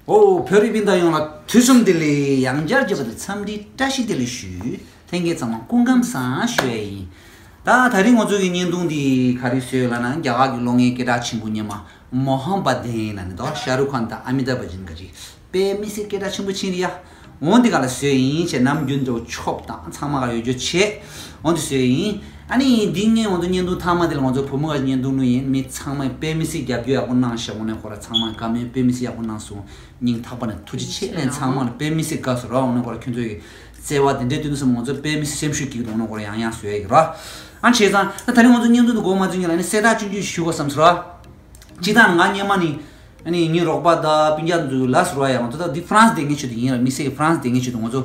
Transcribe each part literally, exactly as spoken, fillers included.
ཨོ། བོད་རིགས་སྤུན་ཟླ་ཡོངས་ལ་དུས་གསུམ་བདེ་ལེགས། ཡང་བསྐྱར་མཇལ་བ་དང་འཚམས་འདྲི་བཀྲ་ཤིས་བདེ་ལེགས་ཞུ། ལྷན་རྒྱས་ཚང་མ་སྐུ་ཁམས་བཟང་ཞུ་ཡ་ཡིན། ད་ད་རིང་ང་ཚོ་གི་བརྙན་ཐུང་འདི་ག་རེ་བཟོས་ལབ་ན། རྒྱ་གར་གྱི་གློག་བརྙན་སྐད་གྲགས་ཆེན་པོ་ཉི་མ་མོ་ཧམ་བ་དན་ལབ་ནས་འདུག་ཤ་རུ་ཁཱན་དང་ཨ་མི་ཏཱབ་བྷ་ཅན་གྱི་རིགས་དཔེ་མི་སྲིད་སྐད་གྲགས་ཆེན་པོ་ཕྱིན་རེད་ཡ། འོ་འདི་ག་ལ་བཟོས་ཡིན་བྱས། ནམ་རྒྱུན་འདྲ་བོ་ཆོབ་དང་ཚང་མ་ག་ཡོད་རྒྱུ་བྱས། འོ་འདི་བཟོས་ཡིན། ཨ་ནི་འདི་ངས་འོ་འདི་བརྙན་ཐུང་མཐའ་མ་དེ་ལ་ང་ཚོ་བུ་མོ་ག་བརྙན་ཐུང་བླུགས་ཡིན། མི་ཚང་མས་དཔེ་མི་སྲིད་རྒྱབ་སྐྱོར་ཡག་པོ་གནང་ཤག་འོ་ནས་ཁོ་ར་ཚང་མས་བཀའ་མོལ་དཔེ་མི་སྲིད་ཡག་པོ་གནང་སོང་། སྙིང་ཐག་པ་ནས་ཐུགས་རྗེ་ཆེ་ལན། ཚང་མ་ལ་དཔེ་མི་སྲིད་དགའ་སོང་ར། འོ་ནས་ཁོ་ར་ཁྱོད་ཚོ་ཡི་བརྩེ་བ་དེ་འདྲའི་བསྟུན་སོང་། ང་ཚོ་དཔེ་མི་སྲིད་སེམས་ཤུགས་སྐྱིད་འདུག་འོ་ནས་ཁོ་ར་ཡང་ཡང་བཟོས་ཡ་ཡིན་ར། ཨ་བྱས་ཙང་ད་ད་རིང་ང་ཚོ་བརྙན་ཐུང་འདི་འགོ་མ་བཙུགས་སྔོན་ལ་ཨ་ནི་གསལ་བསྒྲགས་ཆུང་ཆུང་ཞུ་དགོས་བསམ་སོང་ར། སྤྱིར་བཏང་ང་སྔོན་མ་ནི་ཨ་ནི་ངའི་རོགས་པ་དང་སྤུན་ཀྱག་ཚོ་ལ་ཟེར་བ་ཡ། ང་ཚོ་ད་འདི་ཧྥ་རན་སི་བསྡད་མཁན་ཆེད་དུ་ཡིན་ལ། དམིགས་བསལ་གྱི་ཧྥ་རན་སི་བསྡད་མཁན་ཆེད་དུ། ང་ཚོ་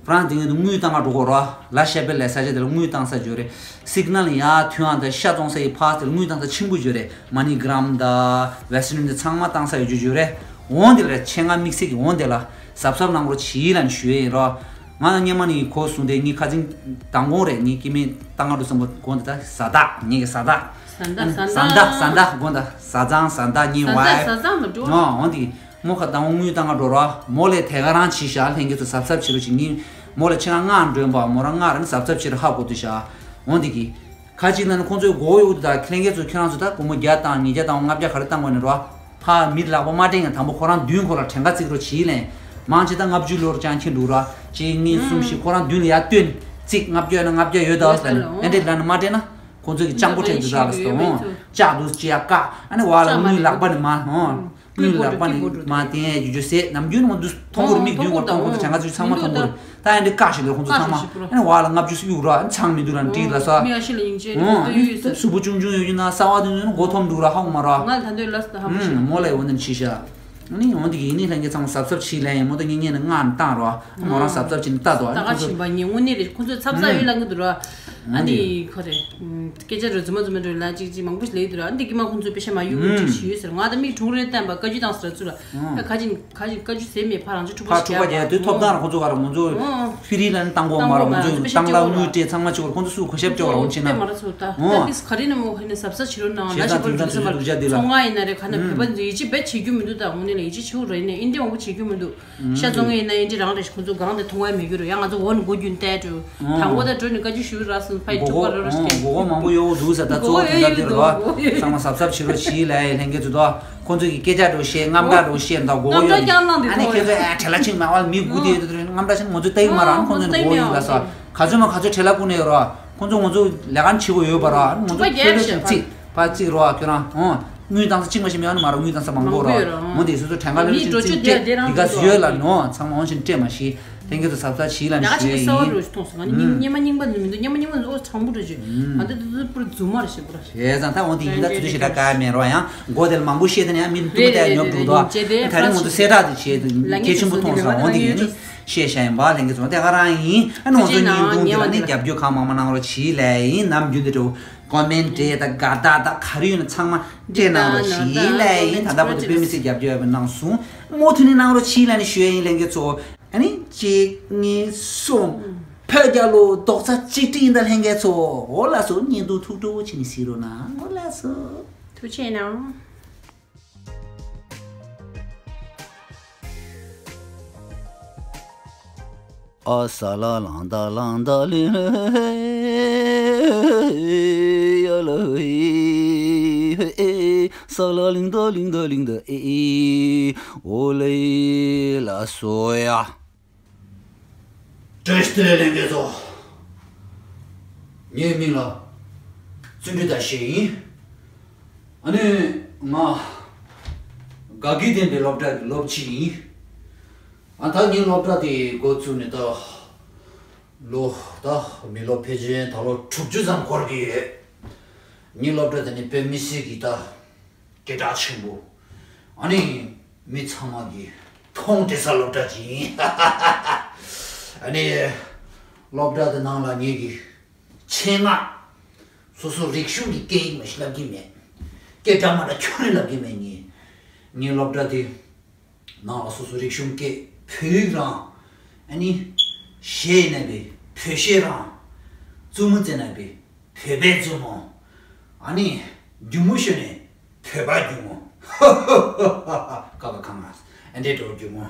ཧྥ་རན་སི་བསྡད་མཁན་དུ་དངུལ་བཏང་ག་འགྲོ་གོ་ར། ལ་ཤ་པེ་ལ་ས་ཆ་དེ་ལ་དངུལ་བཏང་ས་ཡོད་རེད། སིག་ནལ་ཡར་ཐོན་ཡག་དང་ཤ་བཙོང་ས་ཡི་ཕ་སི་དེ་ལ་དངུལ་བཏང་ས་ཆེན་པོ་ཡོད་རེད། མ་ནི་གྷི་རམ་དང་ཝེ་སི་ཊན་ཡུ་ནི་ཡོན་དེ་ཚང་མ་བཏང་ས་ཡོད་རྒྱུ་ཡོད་རེད། འོ་འདི་ལ་ཆེད་མངགས་དམིགས་བསལ་གྱི་འོ་འདི་ལ་གཟབ་གཟབ་གནང་རོགས་གྱིས་ལབ་ནས་ཞུ་ཡས་ཡིན་ར། ང་ལ་སྔོན་མ་ནི་གོ་བཟུང་སྟེ་ངའི་ཁ་སང་མདང་དགོང་རེད། ངའི་སྐྱེ་དམན་བཏང་ག་འགྲོ་བསམ་པ་དགོངས་ཏེ། ད་བཟའ་ཟླ། ངའི་བཟའ་ཟླ། བཟའ་ཟླ། བཟའ་ཟླ། བཟའ་ཟླ་དགོངས་ཏེ། བཟའ་ཚང་། བཟའ་ཟླ། ངའི་ཝའི་ཕི། བཟའ་ཚང་ལ་འགྲོ། ཨོ་འོ་འདི་མོ་ཁ་བཏང་དངུལ་བཏང་ག་འགྲོ་ར། མོ་ལས་དེ་ག་རང་བྱས་ཤག་ལྷན་རྒྱས་ཚོ་གཟབ་གཟབ་བྱེད་རོགས་གྱིས། ངའི་མོ་ལ་ཆེད་མངགས་མགྲོན་པོ་མོ་རང་མངགས་ར་ནི་གཟབ་གཟབ་བྱེད་རོགས། ཧ་གོ་དུས་ཤག་འོ་འདི་གི། ཁ་ཅིག་ན་ནི་ཁོང་ཚོའི་མགོ་གཡོག་དུས། ད་ཁྱེད་རང་ཚོ་ད་སྒོར་མོ་བརྒྱ་བཏང་། ཉིས་བརྒྱ་བཏང་། ལྔ་བརྒྱ་ག་རེ་བཏང་དགོས་ནི་རོ། ཕ་མི་ལག་པ་མ་སྤྲད་ཡང་དང་པོ་ཁོ་རང་མདུན་ཁོ་ལ་གྲངས་ཀ་བརྩིགས་རོགས་གྱིས་ལན། མང་ཆེ་ད་ལྔ་བཅུ་ལོར་ཅང་ཁྱེར་འདུག་ར། གཅིག་གཉིས་གསུམ་བཞི། ཁོ་རང་མདུན་ལ་ཡར་སྟོན། བརྩིགས། ལྔ་བརྒྱ་ཡོད་ན་ལྔ་བརྒྱ་ཡོད་ད་ཟེར་ལན། ཨེ་འདྲས་ལབ་ན་མ་སྤྲད་ན་ཁོང་ཚོ་གི་སྤྱང་པོ་ཁྲེལ་འདུག་ད་ལ་སོ། འོ་ལྕགས་འདུག་ཅི་ཡ་བཀག་ཨ་ནི་བ་ལ་དངུལ་ལག་པ་ནས་མ། འོ། དངུལ་ལག་པ་ནས་མ་བསྟན་ཡ་རྒྱུ་རྒྱུ་ཟེར། ནམ་རྒྱུན་ང་འདུག་མཐོང་གི་རེད། མིག་མདུན་ཁོ་མཐོང་གི་འདུག་གྲངས་ཀ་ཚོ་ཚང་མ་མཐོང་གི་རེད། ད་ཡང་འདི་བཀག་བཞིན་འདུག་ཁོང་ཚོ་ཚང་མ། ཨ་ནི་བ་ལ་ལྔ་བཅུ་གཡུག་ར། ཨ་ནི་ཚང་མི་འདུག་ར། བྲིས་ལ་ས། མི་ཨ་ཤི་ལ་ཡིན་ཅེ་ཨོ། ཨ་ནི་གཟུགས་པོ་ཆུང་ཆུང་ཡོད་ཀྱི་ན་གསར་བ་དེ་ཚོ་ནི་མགོ་འཐོམ་འདུག་ར། ཧ་གོ་མ་ར། ང་ལ་ད་འདོད་ལ་ས་ཧ་མ་ཤི། མོ་ལ་ཡོད་ནི་ཤི་ཤ། ཨ་ནི་འོན་ཏེ་ཡིན་ནི་ལྷན་རྒྱས་ཚང་མ་གཟབ་གཟབ་བྱེད་ལན་ཡིན། མོ་ད་ངེད་ངེད་ནས་ང་བཏང་ར། མོ་རང་གཟབ་གཟབ་བྱེད་ནི་ལྟ་དོ། ཨ་ནི་ད་ག་ཁོ་ཚོ་བཞིན་པ་ངས་དངོས་གནས་རེད། ཁོ་ཚོས་ཚབ་ཚབ་ཡོད་ལ་ངེད་འདུག་ར། ཨ་ནི་ཁོ་རེད། སྐད་ཆ་རེ་རྫུན་མ་རྫུན་མ་འགྲོ་ལ་ཅིག་ཅིག་མང་པོ་ཞིག་ལས་འདུག་ར། འདི་ཀྱི་མ་ཁོང་ཚོས་པེ་ཤ་མ་གཡུག་ཅིག་ཞུས་ཟེར། ང་ད་མིག་གྲུང་རེ་བསྟན་པ་བཀའ་བཀྱོན་བཏང་ཟེར་ཚུལ་ལ། ཨ་ཁ་ཅིག་ཁ་ཅིག་བཀའ་བཀྱོན་ཟེར་མེད། ཕ་རང་ཚོ་ཕ་ཕྲུ་གུ་ཕྲུ་གུ་བྱས་དུས་ཐོབ་ཐང་ར། ཁོང་ཚོ་ག་ར་ང་ཚོ་ཕི་རི་ལ་ནི་བཏང་གོ་མ་ར། ང་ཚོ་བཏང་ལ་དངུལ་སྤྲད་ཚང་མ་ཆོག་ར། ཁོང་ཚོ་སུ་གོ་ཞབས་ཆོག་ར། འོང་ཕྱིན་ན། ཨོ་ད་ཏིས་ག་རེ་ནི་མོ་ཧེ་ནི་གཟབ་གཟབ་བྱེད་རོགས་གནང་། ལ་ཞིག་པར་འགྲོ་ས་མ་ཚོང་ང་ཡིན་ན་རེད། ག་ན་བོད་པ་ཚོ་ཡིད་ཆེས་བེད་བྱེད་རྒྱུ་མི་འདུག་ད་དངོས་གནས་ལ་ཡིད་ཆེས་ཆེ་བོ་རེད། ནས་ཨིན་དེ་མང་པོ་བྱེད་རྒྱུ་མི་འདུག་ཤ་བཙོང་ཡིན་ན་ཨིན་དེ་རང་རེད། ཁོང་ཚོ་གང་དེ་མཐོང་བ་མེད་རྒྱུ་རེད། ཡང་ང་ཚོ་འོ་ནི་སྒོ་རྒྱུན་བལྟས་འགྲོ། དང་པོ་ད་འགྲོ་ནི་བཀའ་བཀྱོན་ཞུ་ར་སོང་ཕ་ཡི་ཕྲུ་གུ་ར་ར་སྐྱེ། མགོ་སྐོར་མང་པོ་ཡོད་འདུག་ས། ད་ཚོགས་དེ་འདྲ་དེ་ར། ཚང་མ་གཟབ་གཟབ་བྱེད་རོགས་གྱིས་ལ་ཡི་ལྷན་རྒྱས་ཚོ་དོ། ཁོང་ཚོ་གི་སྐད་ཆ་འགྲོ་བཤད། རྔམ་དྲག་འགྲོ་བཤད་ད་མགོ་ཡོད། ཨ་ནི་ཁྱེད་ཚོ་ཨ་བྲེལ་ལ་ཕྱིན་མ་བ་མི་དགུ་དེ་ཡོད་དེ་རྔམ་དྲག་ཕྱིན། ང་ཚོ་ལྟ་གི་མ་ར། ཁོང་ཚོ་ནི་མགོ་ཡོད་ལ་ས། ག་ཚོད་མ་ག་ཚོད་བྲེལ་ལ་ཀུན་ནས་ཡོད་ར། ཁོང་ཚོ་ང་ཚོ་ལས་ཀ་བྱེད་དགོས་ཡོད་པ་ར། ང་ཚོ་ཕ་ཕྱིར་རོགས་ཅིག་ཕ་གཅིག་རོགས་ཁྱོད་རང་ཨོ། དངུལ་བཏང་ས་གཅིག་མ་ཤེས་མེད་ཨ་ནི་མ་ར། དངུལ་བཏང་ས་མང་པོ་ར། འོ་དེ་སོ་སོ་གྲངས་ཀ་ལོས་ཅིག་བརྩིས་ཏེ་འདི་ག་ཟུ་ཡོད་ལ་ནོ། ཚང་མ་འོང་ཞིན་སྤྲད་མ་ཤེས། ལྷན་རྒྱས་ཚོ་གཟབ་གཟབ་བྱིས་ལ་ནི་ཞུ་ཡ་ཡིན། ཉི་མ་རྙིང་པ་ནི་མི་འདུག་ཉི་མ་རྙིང་པ་ནི་ཨོ་ཚང་པོ་འགྲོ་ཅིག་ཨ་འདི་འདི་འདི་པུར་རྫུན་མ་རེད་ཞེས་པུ་ར། བྱས་ཙང་ད་འོ་དེ་ཡིན་ད་ཚུལ་ཞེ་དྲག་ག་མེད་རོགས། ཡང་མགོ་དེ་ལ་མང་པོ་བཤད་དེ་ནས་ཡང་མི་འདུག་ད་ཉོབ་འགྲོ་འདུག་ད་རིང་ང་ཚོ་གསལ་བསྒྲགས་དེ་བྱས་གལ་ཆེན་པོ་མཐོང་སོང་། འོ་དེ་ཡིན་ནི་བཤད་བྱ་ཡིན་པ། ལྷན་རྒྱས་ཚོ་དེ་ག་རང་ཡིན། ཨ་ནི་ང་ཚོ་བརྙན་ཐུང་འདི་ལ་ནི་རྒྱབ་སྐྱོར་གང་མང་མང་གནང་རོགས་བྱིས་ལ་ཡིན། ནམ་རྒྱུན་དུ་འགྲོ་ཀོ་མེན་ཊི་རེད་ད་དགའ་རྟགས་ད་ག་རེ་ཡོད་ན་ཚང་མ་སྤྲད་གནང་རོགས་བྱིས་ལ་ཡིན། ད་ལྟ་བར་དུ་དཔེ་མི་སྲིད་རྒྱབ་སྐྱོར་ཡོད་པ་གནང་སོང་། མུ་མཐུད་ནས་གནང་རོགས་བྱིས་ལ་ནི་ཞུ་ཡ་ཡིན། ལྷན་རྒྱས་ཚོ་ཨ་ནི་གཅིག་གཉིས་གསུམ། བོད་རྒྱལ་ལོ་རྡོག་རྩ་གཅིག་སྒྲིལ་ཡིན་ད་ལྷན་རྒྱས་ཚོ། འོ་ལགས་སོ། བརྙན་ཐུང་ཐུགས་སྤྲོ་བོ་བྱས་ནས་གཟིགས་རོགས་གནང་། འོ་ལགས་སོ། ཐུགས་རྗེ་གནང་། ཨ་ས་ལ་ལང་ད་ལང་ད་ལི་ལི་ཡ་ལ་ཧི་ཧི། ས་ལ་ལིང་ད་ལིང་ད་ལིང་ད་ཨི་ཨི། འོ་ལེ་ལ་སོ་ཡ། བཀྲ་ཤིས་བདེ་ལེགས་ལྷན་རྒྱས་ཚོ། ངའི་མིང་ལ་བརྩོན་འགྲུས་ཟླ་ཤེས་ཡིན། ཨ་ནི་ང་དགའ་སྐྱིད་ལྡན་པའི་སློབ་གྲྭ་གི་སློབ་སྤྱི་ཡིན། ཨ་ད་ངའི་སློབ་གྲྭ་དེ་འགོ་བཙུགས་ནས་ད་ལོ་ད་མི་ལོ་ཕལ་ཆེར་ད་ལོ་དྲུག་ཅུ་ཙམ་འཁོར་གྱི་ཡོད། ངའི་སློབ་གྲྭ་དེ་ནི་དཔེ་མི་སྲིད་ཀྱི་ད་སྐད་གྲགས་ཆེན་པོ། ཨ་ནི་མི་ཚང་མ་གིས་མཐོང་བྲེལ་ས་སློབ་གྲྭ་ཅིག་ཡིན། ཨ་ནི་སློབ་གྲྭ་དེ་ནང་ལ་ངེད་ཀྱི་ཆེད་མངགས་སོ་སོ་རིག་གཞུང་གི་སྐད་ཡིག་མ་ཞིག་བསླབ་ཀྱི་མེད། སྐད་གྲགས་མ་འདྲ་ཁྱོན་ནས་བསླབ་ཀྱི་མེད། ངས་ངའི་སློབ་གྲྭ་དེ་ནང་ལ་སོ་སོ་རིག་གཞུང་སྐད་བོད་ཡིག་རང་། ཨ་ནི་གཞས་ཡིན་ན་བི་བོད་གཞས་རང་། རྩུབ་མོ་རྩེ་ན་བི་བོད་པའི་རྩུབ་མོ། ཨ་ནི་སྒྱུར་མོ་ཤོད་ནས་བོད་པ་སྒྱུར་མོ། ཧ་ཧ་ཧ་ཧ། ཀ་ཀ་ཁ་མ། ཨ་འདྲས་འགྲོ་རྒྱུ་མོ།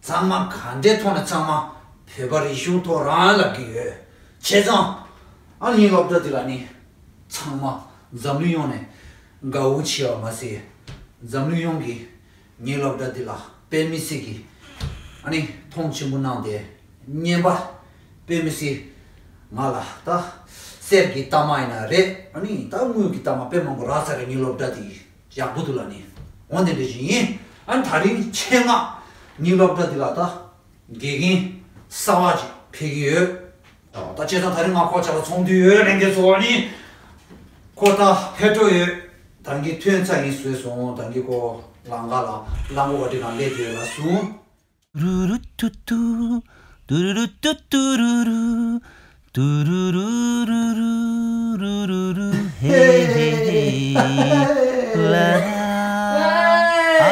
ཚང་མ་ག་འདྲས་ཐོག་ནས་ཚང་མ་བོད་པ་རིག་གཞུང་ཐོག་རང་ལབ་ཀྱི་ཡོད། བྱས་ཙང་ཨ་ངའི་སློབ་གྲྭ་འདི་ལ་ནི་ཚང་མ་འཛམ་གླིང་ཡོངས་ནས་དགའ་བོ་བྱེད་པ་མ་ཟད། འཛམ་གླིང་ཡོངས་ཀྱིས་ངའི་སློབ་གྲྭ་འདི་ལ་དཔེ་མི་སྲིད་ཀྱི་ཨ་ནི་མཐོང་ཆེན་པོ་གནང་སྟེ། བརྙན་པར་དཔེ་མི་སྲིད་ང་ལ་ད་གསེར་གྱི་རྟགས་མ་ཡིན་ན་རེད། ཨ་ནི་ད་དངུལ་གྱི་རྟགས་མ་དཔེ་མང་པོ་རག་ཚར་རེད། ངའི་སློབ་གྲྭ་འདི་ཡག་པོ་འདུག་ལབ་ནི། འོ་དེ་འདྲ་ཞིག་ཡིན། ཨ་ནི་ད་རིང་ཆེད་མངགས་ངའི་སློབ་གྲྭ་འདི་ལ་ད་དགེ་རྒན་གསར་པ་ཅིག་ཕེབས་ཀྱི་ཡོད། ད་བྱས་ཙང་ད་རིང་ང་ཁོ་ཅག་ལ་ཚོགས་འདུ་ཡོད་ལས་འགན་ཚོགས་ནི། ཁོ་ད་ཕེབས་འགྲོ་ཡོད། ད་གིན་ཐོན་ཚར་ཡིན་བཟོས་སོང་། ད་གིན་ཁོ་ལམ་ཁ་ལ་རླངས་འཁོར་བ་འདི་ནང་སླེབས་ཡོད་ལ་སོང་། ཏུ་རུ་ཏུ་ཏུ། ཏུ་རུ་རུ་ཏུ་ཏུ་རུ་རུ། ཏུ་རུ་རུ་རུ་རུ་རུ་རུ་རུ། ཧེ་ཧེ་ཧེ། ལ་ལ། ཧེ། ཨ་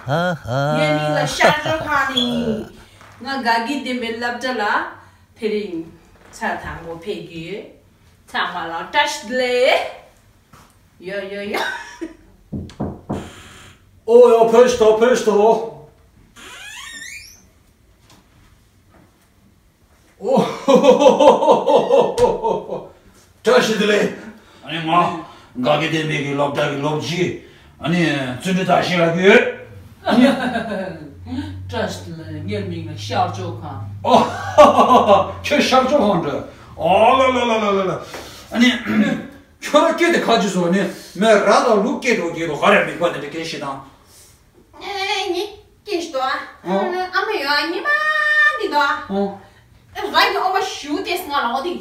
ཧ་ཧ། ངའི་མིང་ལ་ཤར་ཇོ་ཁང་ནི། ང་དགའ་སྐྱིད་ལྡན་པའི་སློབ་གྲྭ་ལ་དེ་རིང་ཚར་དང་པོ་ཕེབས་ཀྱི་ཡོད། ཚང་མ་ལ་བཀྲ་ཤིས་བདེ་ལེགས། ཡོ་ཡོ་ཡོ། ཨོ་ཡ། ཕེབས་ཤིག་ཕེབས་ཤིག་ཨོ། བཀྲ་ཤིས་བདེ་ལེགས། ཨ་ནི་ང་དགའ་སྐྱིད་ལྡན་པའི་གི་སློབ་གྲྭ་གི་སློབ་སྤྱི། ཨ་ནི་བརྩོན་འགྲུས་དར་ཞིང་ལགས་ཡོད། ཨ་ནི། བཀྲ་ཤིས་བདེ་ལེགས། ངའི་མིང་ལ་ཤར་ཇོ་ཁང་། ཨོ། ཁྱོད་ཤར་ཇོ་ཁང་འདྲ། ཨོ་ལ་ལ་ལ་ལ་ལ་ལ། ཨ་ནི། ཁྱོད་རང་སྐད་དེ་ག་ཅི་སོང་ནི། མེ་ར་དང་ལུག་སྐད་འགྲོ་གི་རོ་ག་རེ་མིག་པ་དེ་འདྲ་སྐད་ཤེས་དང་། ཨེ་ངའི་སྐད་ཤེས་དོ། ཨ་མ་ཡོད་ཉི་མ་འདི་དོ། ཨ་ར་གི་ཨོ་མ་ཞུ་དེ་སྔ་ལ་ཨོ་དེ།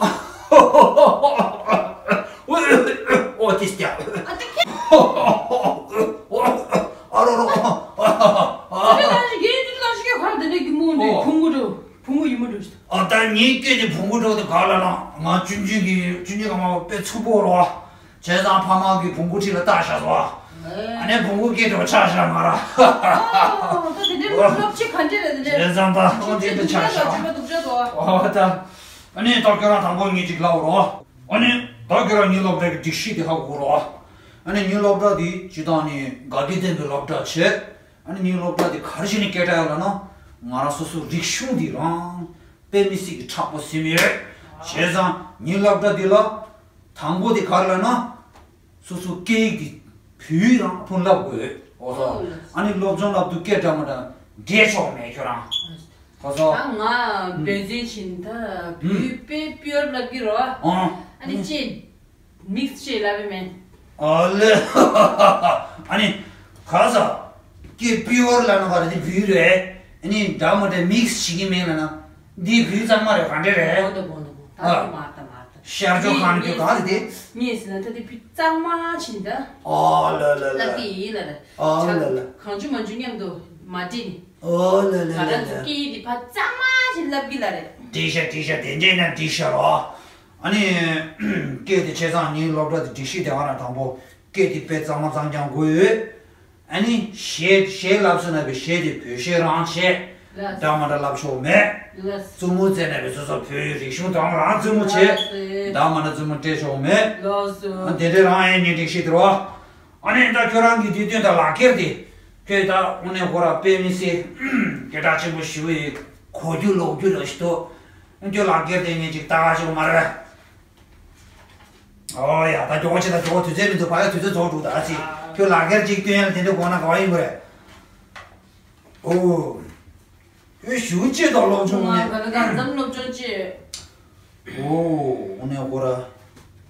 ཨོ་དེ་སྐྱ། ཨ་དེ་ཁྱེད། ཨ་རོ་རོ། ཨ་ར་གི་དེ་ལ་ཞིག་ག་དེ་འདྲ་གི་མོ་འདི་ཨོ། ཕུང་གུ་འགྲོ། བུ་མོ་ཡིན་མོ་འགྲོ་ཞིག་ཨ་ད་ངའི་སྐད་དེ་བུ་མོ་འགྲོ་དེ་ག་ལ་ལ་ང་ཆུང་ཆུང་གི་ཆུང་ཆུང་ག་མ་དཔེ་ཚུགས་པོ་རོ། བྱས་ཙང་ཕ་མ་གི་བུ་མོ་ཁྲིད་ལ་ལྟ་ཤག་སོ། ཨ་ནི་བུ་མོ་སྐད་འགྲོ་ཆགས་ཤག་ང་ར། ཨ་ད་དེ་འདྲའི་སློབ་སློབ་ཆེ་ག་འདྲ་རེད་དེ་འདྲ། བྱས་ཙང་ད་ཁོང་དེ་འདྲ་ཆགས་ཤག་ཨོ་ད། ཨ་ནི་ད་ཁྱོད་རང་དང་པོ་ངས་ཅིག་ལབ་རོ། ཨ་ནི་ད་ཁྱོད་རང་ངའི་སློབ་གྲྭ་གི་སྒྲིག་གཞི་དེ་ཧ་གོ་རོ། ཨ་ནི་ངའི་སློབ་གྲྭ་དེ་སྤྱི་བཏང་ནི་དགའ་སྐྱིད་ལྡན་པའི་སློབ་གྲྭ་བྱས། ཨ་ནི་ངའི་སློབ་གྲྭ་དེ་ག་རེ་བྱས་ནས་སྐད་གྲགས་ཡོད་ལབ་ན། ང་རང་སོ་སོའི་རིག་གཞུང་འདི་རང་དཔེ་མི་སྲིད་ཀྱི་མཁྲེགས་པོ་ཟིན་ཡོད། བྱས་ཙང་ངའི་སློབ་གྲྭ་འདི་ལ་དང་པོ་དེ་ག་རེ་ལབ་ན། སོ་སོའི་སྐད་ཡིག་འདི་བོད་ཡིག་རང་ཕུན་སློབ་དགོས། ཨོ་སོ། ཨ་ནི་སློབ་སྦྱོང་སློབ་དུས་སྐད་འདྲ་མི་འདྲ་འདྲེས་ཆོག་མེད་ཁྱོད་རང་། ཨོ་སོ། ད་ང་འབད་བརྩོན་བྱིན་ད་བོད་ཡིག་དཔེ་པིའོར་ལབ་ཀྱི་རོ། ཨ་ནི་ཅེས། མིག་སི་ཅེས་ལབ་པའི་མེད། ཨ་ལེ། ཨ་ནི། ག་ས། ཀྱེ་པིའོར་ལབ་ན་ག་རེ་དེ་བོད་རེད། ཨ་ནི་འདྲ་མི་འདྲ་མིག་སི་བྱེད་ཀྱི་མེད་ལབ་ན། འདི་བོད་གཙང་མ་རེད་ག་འདྲ་རེད། གོ་འདུག་གོ་འདུག་ད་ཨ། དེ་མ་ད་མ་ད། ཤར་ཕྱོགས་གང་ནས་ཁྱོད་ག་རེ་དེ། ངས་ཟེར་ན་ད་དེ་བོད་གཙང་མ་ཕྱིན་ད། ཨ་ལ་ལ་ལ། ལབ་ཀྱི་ཡིན་ལ་རེད། ཨ་ལ་ལ། གང་བྱུང་མང་བྱུང་མཉམ་དུ་མ་འདྲེས་ནི། ཨོ་ལ་ལ་ལ་ལ། ང་རང་ཚོ་སྐད་ཡིག་འདི་ཕར་གཙང་མ་ཕྱིན་ལབ་ཀྱི་ལ་རེད། འགྲིག་ཤག་འགྲིག་ཤག་དེ་འདྲས་ན་འགྲིག་ཤག་རོ། ཨ་ནི། སྐད་དེ་བྱས་ཙང་ངའི་སློབ་གྲྭ་དེ་སྒྲིག་གཞི་དེ་ང་རང་དང་པོ་སྐད་དེ་དཔེ་གཙང་མ་གཙང་རྐྱང་དགོས་ཡོད། ཨ་ནི་གཞས་གཞས་ལབ་སོང་ན་བའི་གཞས་དེ་བོད་གཞས་རང་བྱས། ལགས། འདྲ་མི་འདྲ་ལབ་ཆོག་མེད། ལགས། རྩུབ་མོ་རྩེ་ན་བའི་སོ་སོ་བོད་ཡིག་རིག་གཞུང་དང་རང་རྩུབ་མོ་བྱས། ལགས་སེ། འདྲ་མི་འདྲ་རྩུབ་མོ་སྤྲད་ཆོག་མེད། ལགས་སོ། ཨ་དེ་འདྲས་རང་ཨེ་ནི་སྒྲིག་གཞི་དེ་རོ། ཨ་ནི་ད་ཁྱོད་རང་གི་དུས་སྟོན་དང་ལག་འཁྱེར་དེ། ཁྱོད་ད་དངོས་གནས་ཁོ་ར་དཔེ་མི་སྲིད། སྐད་གྲགས་ཆེན་པོ་ཞུ་ཡི། གོ་རྒྱུ་ལོག་རྒྱུ་ར་ཞིག་འདུག་ཁྱོད་ལག་འཁྱེར་དེ་ངས་ཅིག་ལྟ་ག་ཞིག་མ་རེད། ཨོ་ཡ། ད་མགྱོགས་ཆེ་ད་མགྱོགས། དུས་ཚོད་མི་འདུག་ཕ་ཡ་དུས་ཚོད་རྫོགས་འགྲོ་ད་ཨ་ཙི། ཁྱོད་ལག་འཁྱེར་ཅིག་སྟོན་ཡ་ལ་དེ་འདྲ་དགོས་ན་ག་བ་ཡིན་དགོས་རེད། ཨོ། ཁྱོད་ཞུ་ཅེས་དང་སློབ་སྦྱོང་ནས། ང་ག་ལ་གང་འཚམ་སློབ་སྦྱོང་བྱེད། ཨོ། འོ་ནས་ཁོ་ར།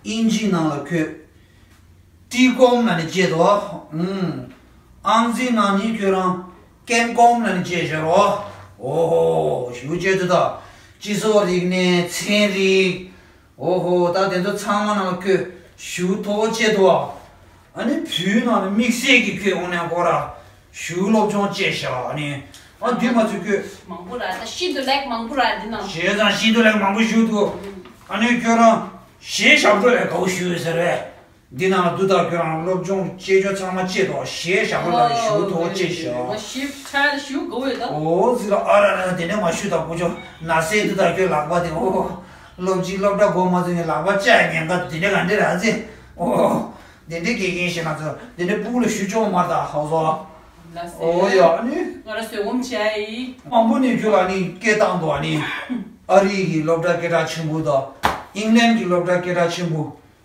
ཨིན་ཇིའི་ནང་ལ་ཁོས། ཏི་ཀོམ་ལ་ནི་བྱེད་དོ། ཨུམ། ཨང་རྩིས་ནང་ནི་ཁྱོད་རང་ཀེམ་ཀོམ་ལ་ནི་བྱེད་ཤོར་རོ། ཨོ་ཧོ། ཞུ་བྱེད་དུ་ད། སྤྱི་ཚོགས་རིག་གནས་ཚན་རིག་ཨོ་ཧོ། ད་དེ་ཚོ་ཚང་མ་ནང་ཁོས་ཞུ་ཐོག་བྱེད་དོ། ཨ་ནི་བོད་ནང་ནི་དམིགས་བསལ་གྱི་ཁོས་འོང་ནས་ཁོ་ར་ཞུ་སློབ་སྦྱོང་བྱེད་ཤག་ཨ་ནི། ཨ་འདི་མ་ཚུད་ཁོས། མང་པོ་ར་ད་ཤིན་ཏུ་ལེགས་མང་པོ་ར་འདི་ནང་། བྱས་ཙང་ཤིན་ཏུ་ལེགས་མང་པོ་ཞུ་འདུག་ཨ་ནི་ཁྱོད་རང་གཞས་ཞབས་བྲོ་ལས་ག་བོ་ཞུ་ཡོད་ཟེར་བས། འདི་ནང་ལ་འདུག་ད་ཁྱོད་རང་སློབ་སྦྱོང་བྱེད་ཆོག་ཚང་མ་བྱེད་དོ། གཞས་ཞབས་བྲོ་ལ་ཞུ་ཐོག་བྱེད་ཤག་ང་ཞིབ་ཕྲ་ཞུ་དགོས་ཡོད་ད། ཨོ་ཟི་ལ་ཨ་ར་ར་དེ་ནས་མ་ཞུ་ད་ཀུ་ཅོ་ན་སེ་འདུག་ད་ཁྱོད་ལག་པ་དེ་ཨོ། སློབ་སྤྱི་སློབ་གྲྭ་འགོ་མ་ཚུགས་ནས་ལག་པ་བཅག་ཉེན་ཁ་དེ་འདྲ་ག་འདྲ་ར་ཟེ། ཨོ། དེ་འདྲ་དགེ་རྒན་ཞིག་ང་ཚོ་དེ་འདྲ་ཕྲུ་གུ་ལ་ཞུ་ཆོག་མ་རེད་ད་ཧའོ་སོ། ལ་ཟེར། ཨོ་ཡ་ནི། ང་ར་བཟོད་སྒོམ་བྱས་ཡིན། དང་པོ་ནས་ཁྱོད་ལ་ནི་སྐད་བཏང་འདུག་ཨ་ནི། ཨ་རི་གི་སློབ་གྲྭ་སྐད་གྲགས་ཆེན་པོ་དང་། ཨིང་ལན་གྱི་སློབ་གྲྭ་སྐད་གྲགས་ཆེན་པོ།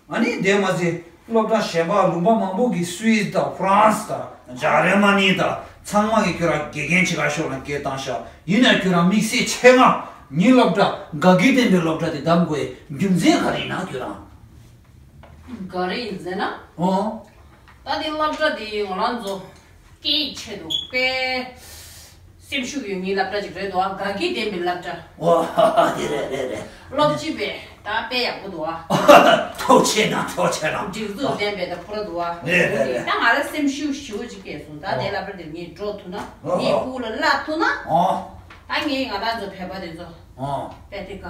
ཨ་ནི་དེ་མ་ཟད་སློབ་གྲྭ་གཞན་པ་ལུང་པ་མང་པོ་གི་སུད་སི་དང་ཧྥ་རན་སི་དང་ཇར་མ་ནི་དང་ཚང་མ་གི་ཁྱོད་ར་དགེ་རྒན་བྱེད་ག་ཤོག་ལ་སྐད་བཏང་ཤག་ཡིན་ན་ཁྱོད་ར་དམིགས་བསལ་ཆེད་མངགས་ངའི་སློབ་གྲྭ་དགའ་སྐྱིད་ལྡན་པའི་སློབ་གྲྭ་དེ་བདམས་དགོས་རྒྱུ་མཚན་ག་རེ་ཡིན་ན་ཁྱོད་རང་། ག་རེ་ཡིན་ཟེར་ན། ཨོ། ད་དེ་སློབ་གྲྭ་དེ་ང་རང་ཚོ་སྐད་ཡིག་ཆེད་དུ་དཔེ་སེམས་ཤུགས་ཡོད་མཁན་སློབ་གྲྭ་ཅིག་རེད་འདུག་ཨ། དགའ་སྐྱིད་ལྡན་པའི་སློབ་གྲྭ། ཨོ་དེ་རེད་རེད་རེད། སློབ་སྤྱི་པས་ད་དཔེ་ཡག་པོ་འདུག་ཨ། ཐུགས་རྗེ་གནང་ཐུགས་རྗེ་གནང་། སྒྲིག་འཛུགས་ལྡན་པའི་ད་ཕུ་ར་འདུག་ཨ། རེད་རེད་རེད། ད་ང་ལ་སེམས་ཤུགས་ཞེ་པོ་ཅིག་སྐྱེས་སོང་། ད་དེ་སློབ་གྲྭ་དེར་ངས་འགྲོ་ཐུབ་ན། ཨོ། ངས་ཕྲུ་གུ་ལ་བསླབ་ཐུབ་ན། ཨོ། ད་ངས་ང་རང་ཚོ་བོད་པ་དེ་ཚོ། ཨོ། དཔེ་དེ་ག་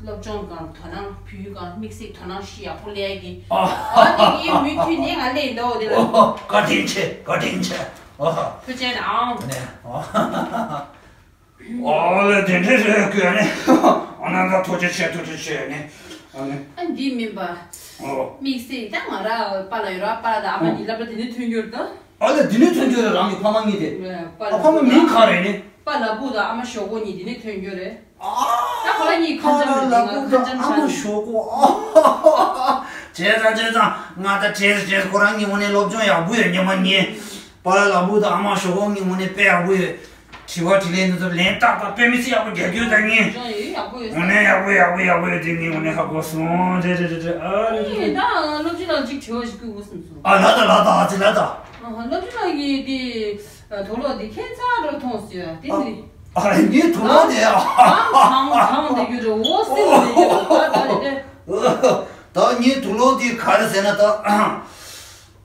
སློབ་སྦྱོང་སྒང་དོ་སྣང་བོད་ཡིག་སྒང་དམིགས་བསལ་དོ་སྣང་ཤི་ཡག་པོ་སླེབས་ཀྱི། ཨོ། ཨོ་དེ་ངའི་མུ་མཐུད་ནས་ང་སླེབས་འདུག་དེ་ལ། ཨོ་བཀའ་དྲིན་ཆེ་བཀའ་དྲིན་ཆེ། ཨོ། ཐུགས་རྗེ་གནང་། ནས་ཨོ། ཨོ་ལེ་དེ་འདྲས་རེད་དགོས་ནས། ཨོ་ན་ད་ཐུགས་རྗེ་ཆེ་ཐུགས་རྗེ་ཆེ་ནས། ཨ་ནི། ཨ་འདི་མིན་པ། ཨོ། དམིགས་བསལ་ད་ང་ར་པཱ་ལགས་ཡོད་ར། པཱ་ལགས་དང་ཨ་མ་གཉིས་སློབ་གྲྭ་དེ་ནས་ཐོན་རྒྱུ་རེད་ད། ཨ་ལེ་དེ་ནས་ཐོན་རྒྱུ་རེད། རང་གི་ཕ་མ་གཉིས་དེ། པཱ་ཨ་ཕ་མ་ལགས་མིང་ག་རེ་ནི། པཱ་ལགས་བུ་དང་ཨ་མ་ཞོག་ཁོག་གཉིས་དེ་ནས་ཐོན་རྒྱུ་རེད། ཨ། ད་ཁོ་རང་གཉིས་ཁ་འཇམ་རེད། ང་ཁ་འཇམ་ཆགས་ནས། ཨ་མ་ཞོག་ཁོག་ཨ། བྱས་ཙང་བྱས་ཙང་ང་ད་བྱས་བྱས་ཁོ་རང་གཉིས་དངོས་གནས་སློབ་སྦྱོང་ཡག་པོ་ཡོད་ཉི་མ་གཉིས། པཱ་ལགས་བུ་དང་ཨ་མ་ཞོག་ཁོག་གཉིས་དངོས་གནས་དཔེ་ཡག་པོ་ཡོད། དྲི་བ་དྲིས་ལན་འདི་ཚོ་ལན་ཏག་ཏག་དཔེ་མི་སྲིད་ཡག་པོ་རྒྱག་རྒྱུ་ད་ངས། སྦྱོང་ཡོད་ཡག་པོ་ཡོད། དངོས་གནས་ཡག་པོ་ཡག་པོ་ཡག་པོ་ཡོད་དེ་ངས་དངོས་གནས་ཧ་གོ་སོང་། རེད་རེད་རེད་རེད། ཨ་རེད་རེད། ད་སློབ་སྤྱི་ལགས་ཅིག་དྲི་བ་ཞིག་བསྐུལ་དགོས་བསམ་སོང་། ཨ་ལ་ད་ལ་ད་ཨ་ཙི་ལ་ད། ཨ་སློབ་སྤྱི་ལགས་ཀྱིས་དེ་དུག་ལོག་དེ་ཁྱད་མཚར་འདྲ་མཐོང་སོང་། དེ་འདི། ཨ་ངའི་དུག་ལོག་དེ་ཨ། གང་གང་དེ་རྒྱུ་འདྲ་འོ་སེམས་དེ་རྒྱུ་འདྲ་ད་ད་རེད་དེ། ད་ངའི་དུག་ལོག་དེ་ག་རེ་ཟེར་ན་ད།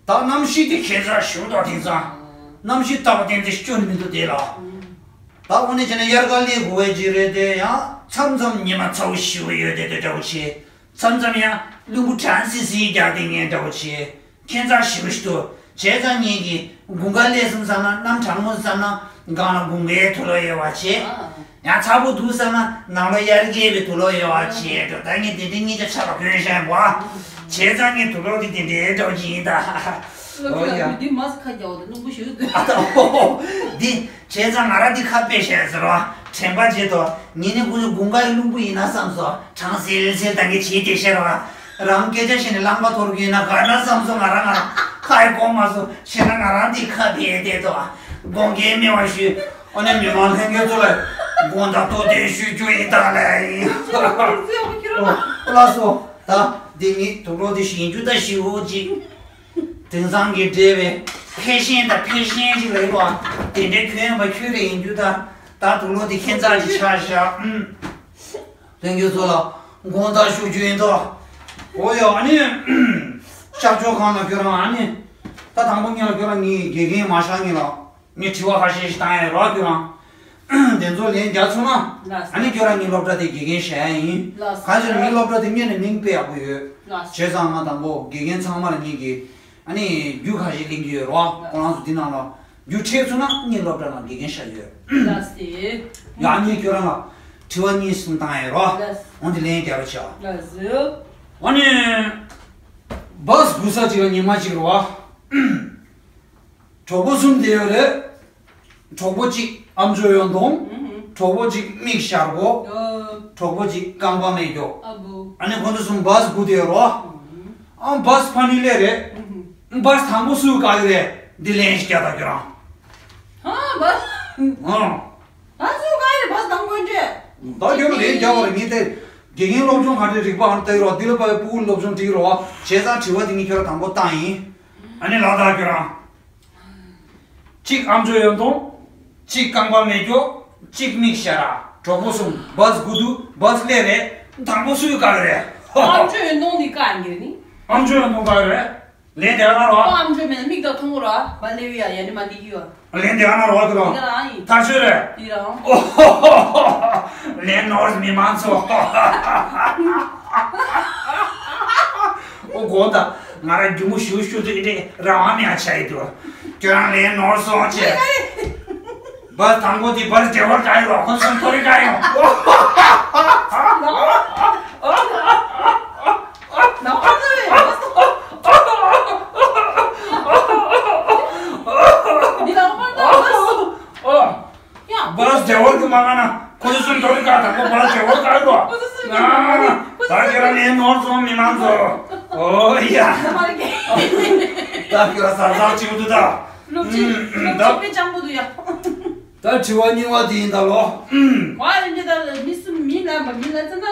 ད་གནམ་གཤིས་དེ་ཁྱད་མཚར་ཞིག་འདུག་དེང་སང་། གནམ་གཤིས་ལྟ་བ་བསྟན་ཚེ་སྐྱོ་ནི་མི་འདུག་དེ་ལ། ད་འོ་ནས་བྱས་ན་དབྱར་ཁ་སླེབས་དགོས་པའི་ཅིག་རེད་དེ། ཡང་མཚམས་མཚམས་ཉི་མ་ཚ་བོ་ཞེ་པོ་ཡོད་དེ་དེ་འདྲ་བོ་བྱས། མཚམས་མཚམས་ཡང་རླུང་བུ་གྲང་སིལ་སིལ་རྒྱག་དེ་ངས་འདྲ་བོ་བྱས། ཁྱད་མཚར་ཞེ་པོ་ཞིག་འདུག་བྱས་ཙང་ངེད་ཀྱིས་དགུན་ཁ་སླེབས་སོང་བསམ་ན། གནམ་གྲང་མོ་བསམ་ན་སྒང་ལ་དགུན་ཁའི་དུག་ལོག་གཡོག་པ་བྱས། ཨ། ཡང་ཚ་པོ་འདུག་བསམ་ན་ནང་ལོགས་དབྱར་ཁའི་དུག་ལོག་གཡོག་པ་བྱས་འགྲོ། ད་ངས་དེ་འདྲའི་གཉིས་ཆ་ཆ་ལ་གོན་བཞག་པ། བྱས་ཙང་ངས་དུག་ལོག་དེ་དེ་འདྲའི་འདྲ་བོ་ཅིག་ཡིན་ད། ཨོ་ཡ། འདི་མ་ཁ་རྒྱག་འོ་ད་རླུང་བུ་ཞིག་འདུག་ཨ་ད་འོ། འདི་བྱས་ཙང་ང་རང་འདི་ཁ་དཔེ་བཤད་ཟེར་བ། དྲན་པ་བརྗེད་དོ། ཉིན་ནི་ཀུན་སློང་དགུན་ཁའི་རླུང་བུ་ཡིན་ན་བསམ་སོང་། གྲང་སིལ་སིལ་ད་གི་བྱེད་དེ་ཤེར་བ། རང་སྐད་ཆ་བཤད་ནས་རླངས་པ་འཐོར་གི་ཡིན་ན་ག་ན་བསམ་སོང་། ང་རང་ང་རང་ཁ་ཡི་གོ་མ་སོང་། བྱས་ན་ང་རང་འདི་ཁ་བེ་བསྡད་དོ། དགོངས་འགལ་མེད་པ་ཞུ། ཨ་ནི་མི་མང་ལྷན་རྒྱས་ཚོ་ལ་དགོངས་དག་ཐུགས་བདེན་ཞུ་རྒྱུ་ཡིན་ད་ལེ། ལགས་སོ། ད་འདི་ངའི་དུག་ལོག་འདི་ཞིག་ཡིན་རྒྱུ་ད་ཞིག་འོ་ཅིག་དེང་སང་གི་འབྲེལ་བའི་ཕེ་ཤན་དང་ཕེ་ཤན་ཅིག་ལ་ཡོད་པ། དེ་འདྲའི་ཁྱོན་ཡོད་པ་ཁྱོད་རེད་ཡིན་རྒྱུ་ད། ད་དུག་ལོག་དེ་ཁྱད་མཚར་ཅིག་ཆགས་ཤག་ཨུམ། དོན་གྱི་ཚོ་ལ་དགོངས་དག་ཞུ་རྒྱུ་ཡིན་དོ། འོ་ཡ། ཨ་ནི། ཤར་ཕྱོགས་ཁང་ལ་ཁྱོད་རང་ཨ་ནི། ད་དང་པོ་ཉིད་ལ་ཁྱོད་རང་ངའི་དགེ་རྒན་མ་ཤག་ཉིད་ལ། ངས་དྲི་བ་ཁ་ཤས་ཤིག་བཏང་ཡ་རོགས་ཁྱོད་རང་། དེ་ཚོ་ལན་རྒྱག་ཚུགས་ན། ལགས་སོ། ཨ་ནི་ཁྱོད་རང་ངའི་སློབ་གྲྭ་དེ་དགེ་རྒན་བྱ་ཡ་ཡིན། ལགས་སོ། གང་ཞིག་ངའི་སློབ་གྲྭ་དེ་སྔོན་ནས་མིང་དཔེ་ཡག་པོ་ཡོད། ལགས་སོ། བྱས་ཙང་ང་དང་པོ་དགེ་རྒན་ཚང་མ་ལ་ངེད་ཀྱིས་ཨ་ནི་རྒྱུ་ཁ་ཤས་གླེང་རྒྱུ་ཡོད་རོགས། ལགས་སོ། ཁོ་རང་ཚོ་འདི་ནང་ལ་རྒྱུ་འཕྲད་ཚུགས་ན་ངའི་སློབ་གྲྭ་ནང་དགེ་རྒན་བྱ་ཡོད། ལགས་སོ། ཡང་ངས་ཁྱོད་རང་ལ་དྲི་བ་གཉིས་གསུམ་བཏང་ཡ་རོགས། ལགས་སོ། འོན་ཏེ་ལན་རྒྱག་རོགས་བྱ། ལགས་སོ། ཨ་ནི་བཱས་སྒུག་ས་ཅིག་ལ་ཉི་མ་གཅིག་རོགས། གྲོགས་པོ་གསུམ་བསྡད་ཡོད་རེད། གྲོགས་པོ་གཅིག་ཨ་མཆོག་ཡོན་ཏོང་། ཨུ་ཧུ། གྲོགས་པོ་གཅིག་མིག་ཞར་པོ། ཨོ། གྲོགས་པོ་གཅིག་རྐང་པ་མེད་མཁན། ཨ་བུ། ཨ་ནི་ཁོང་ཚོ་གསུམ་བཱས་སྒུག་བསྡད་ཡོད་རོ། ཨུ་ཧུ། ཨ་བཱས་ཕ་ནི་སླེབས་རེད། ཨུ་ཧུ། བཱས་དང་པོ་སུས་བཀག་གི་རེད། འདི་ལན་ཞིག་རྒྱག་ད་ཁྱོད་རང་། ཧ་བཱས། ཨང་། བཱས་སུས་བཀག་གི་རེད། བཱས་དང་པོ་འདྲ། ད་ཁྱོད་ལན་རྒྱག་པ་རེད། ངས་དེ་དགེ་རྒན་སློབ་སྦྱོང་ག་འདྲའི་རིག་པ་ཨང་བལྟས་རོ། འདི་ལ་བབས་ཕྲུ་གུ་སློབ་སྦྱོང་འགྲིག་རོ། བྱས་ཙང་དྲི་བ་འདི་ངས་ཁྱོད་རང་དང་པོ་བཏང་ཡིན། ཨ་ནི་ལགས་ད་ཁྱོད་རང་། གཅིག་ཨ་མཆོག་ཡོན་ཏོང་། གཅིག་རྐང་པ་མེད་མཁན། གཅིག་མིག་ཞར། གྲོགས་པོ་གསུམ་བཱས་སྒུག་འདུག་བཱས་སླེབས་རེད། དང་པོ་སུས་བཀག་རེད། ཨ་མཆོག་ཡོན་ཏོང་འདི་བཀག་ཡིན་གྱི་རེད་ནི། ཨ་མཆོག་ཡོན་ཏོང་བཀག་རེད། ལན་དེ་ག་ན་རོ། ཨ་མཆོག་མེད་ན་མིག་དང་མཐོང་གོ་རོ། བཱས་སླེབས་ཡ་ཡ་ནི་མ་འདི་གི་ཡོ། ལན་དེ་ག་ན་རོ་གི་རོ། འདི་ག་རང་ཡིན། ཐག་ཆོད་རེད། འདི་རང་། ཨོ་ཧོ་ཧོ་ཧོ། ལན་ནོར་མི་མང་ཚོ། ཨོ་དགོངས་དག་ང་རང་རྒྱུ་མོ་ཞུ་ཞུ་དུས་འདི་རང་དབང་མེད་ཆ་ཡི་འདུག་ཁྱོད་རང་ལན་ནོར་སོང་ཆེ། བཱས་དང་པོ་དེ་བཱས་ཌེ་ཝར་ག་ཡོད། ཁོ་སུམ་ཐོ་རི་ག་ཡོད། ནང་པར་ནང་པར་ནང་པར། བཱས་ཌའི་ཝར་གྱི་མ་ག་ན། ཁོ་ཚོ་སུམ་ཐོ་རི་ཀ་དང་པོ་བཱས་ཌའི་ཝར་ག་རུ། ཁོ་ཚོ་སུམ་ཐོ་རི། ད་ཁྱེད་རང་ནས་ནོར་སོང་མི་མང་ཚོ། ཨོ་ཡ། མ་རེད་གི། ད་ཁྱོད་རང་གཟབ་གཟབ་བྱེད་དགོས་འདུག་ད། སློབ་ཁྲིད་ཨུམ། སློབ་ད་ཁྲིད་དཔེ་སྤྱང་པོ་འདུག་ཡ། ད་དྲི་བ་གཉིས་པ་དེ་ཡིན་ད་ལོ། ཨུམ། ཝ་རེ་འདི་ད་མི་སུ་མི་ལ་མ་མི་ལ་ཙམ་ན་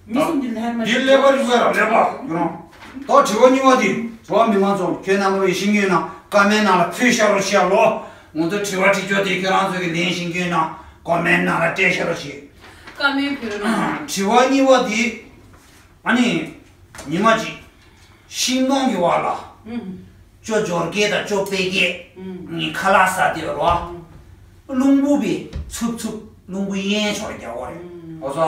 ནི། མི་གསུམ་གྱི་ལྷན་མ་འདི་ཀླད་པ་རིག་པ་ར་ཀླད་པ་ཡོང་། ད་དྲི་བ་གཉིས་པ་དེ་རོ། མི་མང་ཚོ་ཁྱོད་རྣམ་པ་བའི་ཤེས་ཀྱི་ཡོད་ན་ཀ་མེན་ནང་ལ་ཕུལ་ཤ་རོགས་བྱས་ལོ། ང་ཚོ་དྲི་བ་དྲི་ཆོག་དེ་ཁྱོད་རང་ཚོ་གི་ལན་ཤེས་ཀྱི་ཡོད་ན་ཀ་མེན་ནང་ལ་སྤྲད་ཤ་རོགས་བྱས། ཀ་མེན་ཕུལ་རོགས། དྲི་བ་གཉིས་པ་དེ། ཨ་ནི། ཉི་མ་གཅིག་ཤིང་སྡོང་གི་བར་ལ། ཨུམ། ཅོ་འབྱོར་རྒྱས་དང་ཅོ་དཔལ་རྒྱས། ཨུམ། གཉིས་ཁ་ལག་ཟ་དེ་རོ། ཨུམ། རླུང་བུ་བས་འཚུབ་འཚུབ་རླུང་བུ་གཡས་ཕྱོགས་ལ་རྒྱག་གོ་རེད། ཨུམ། འོ་ཙོ།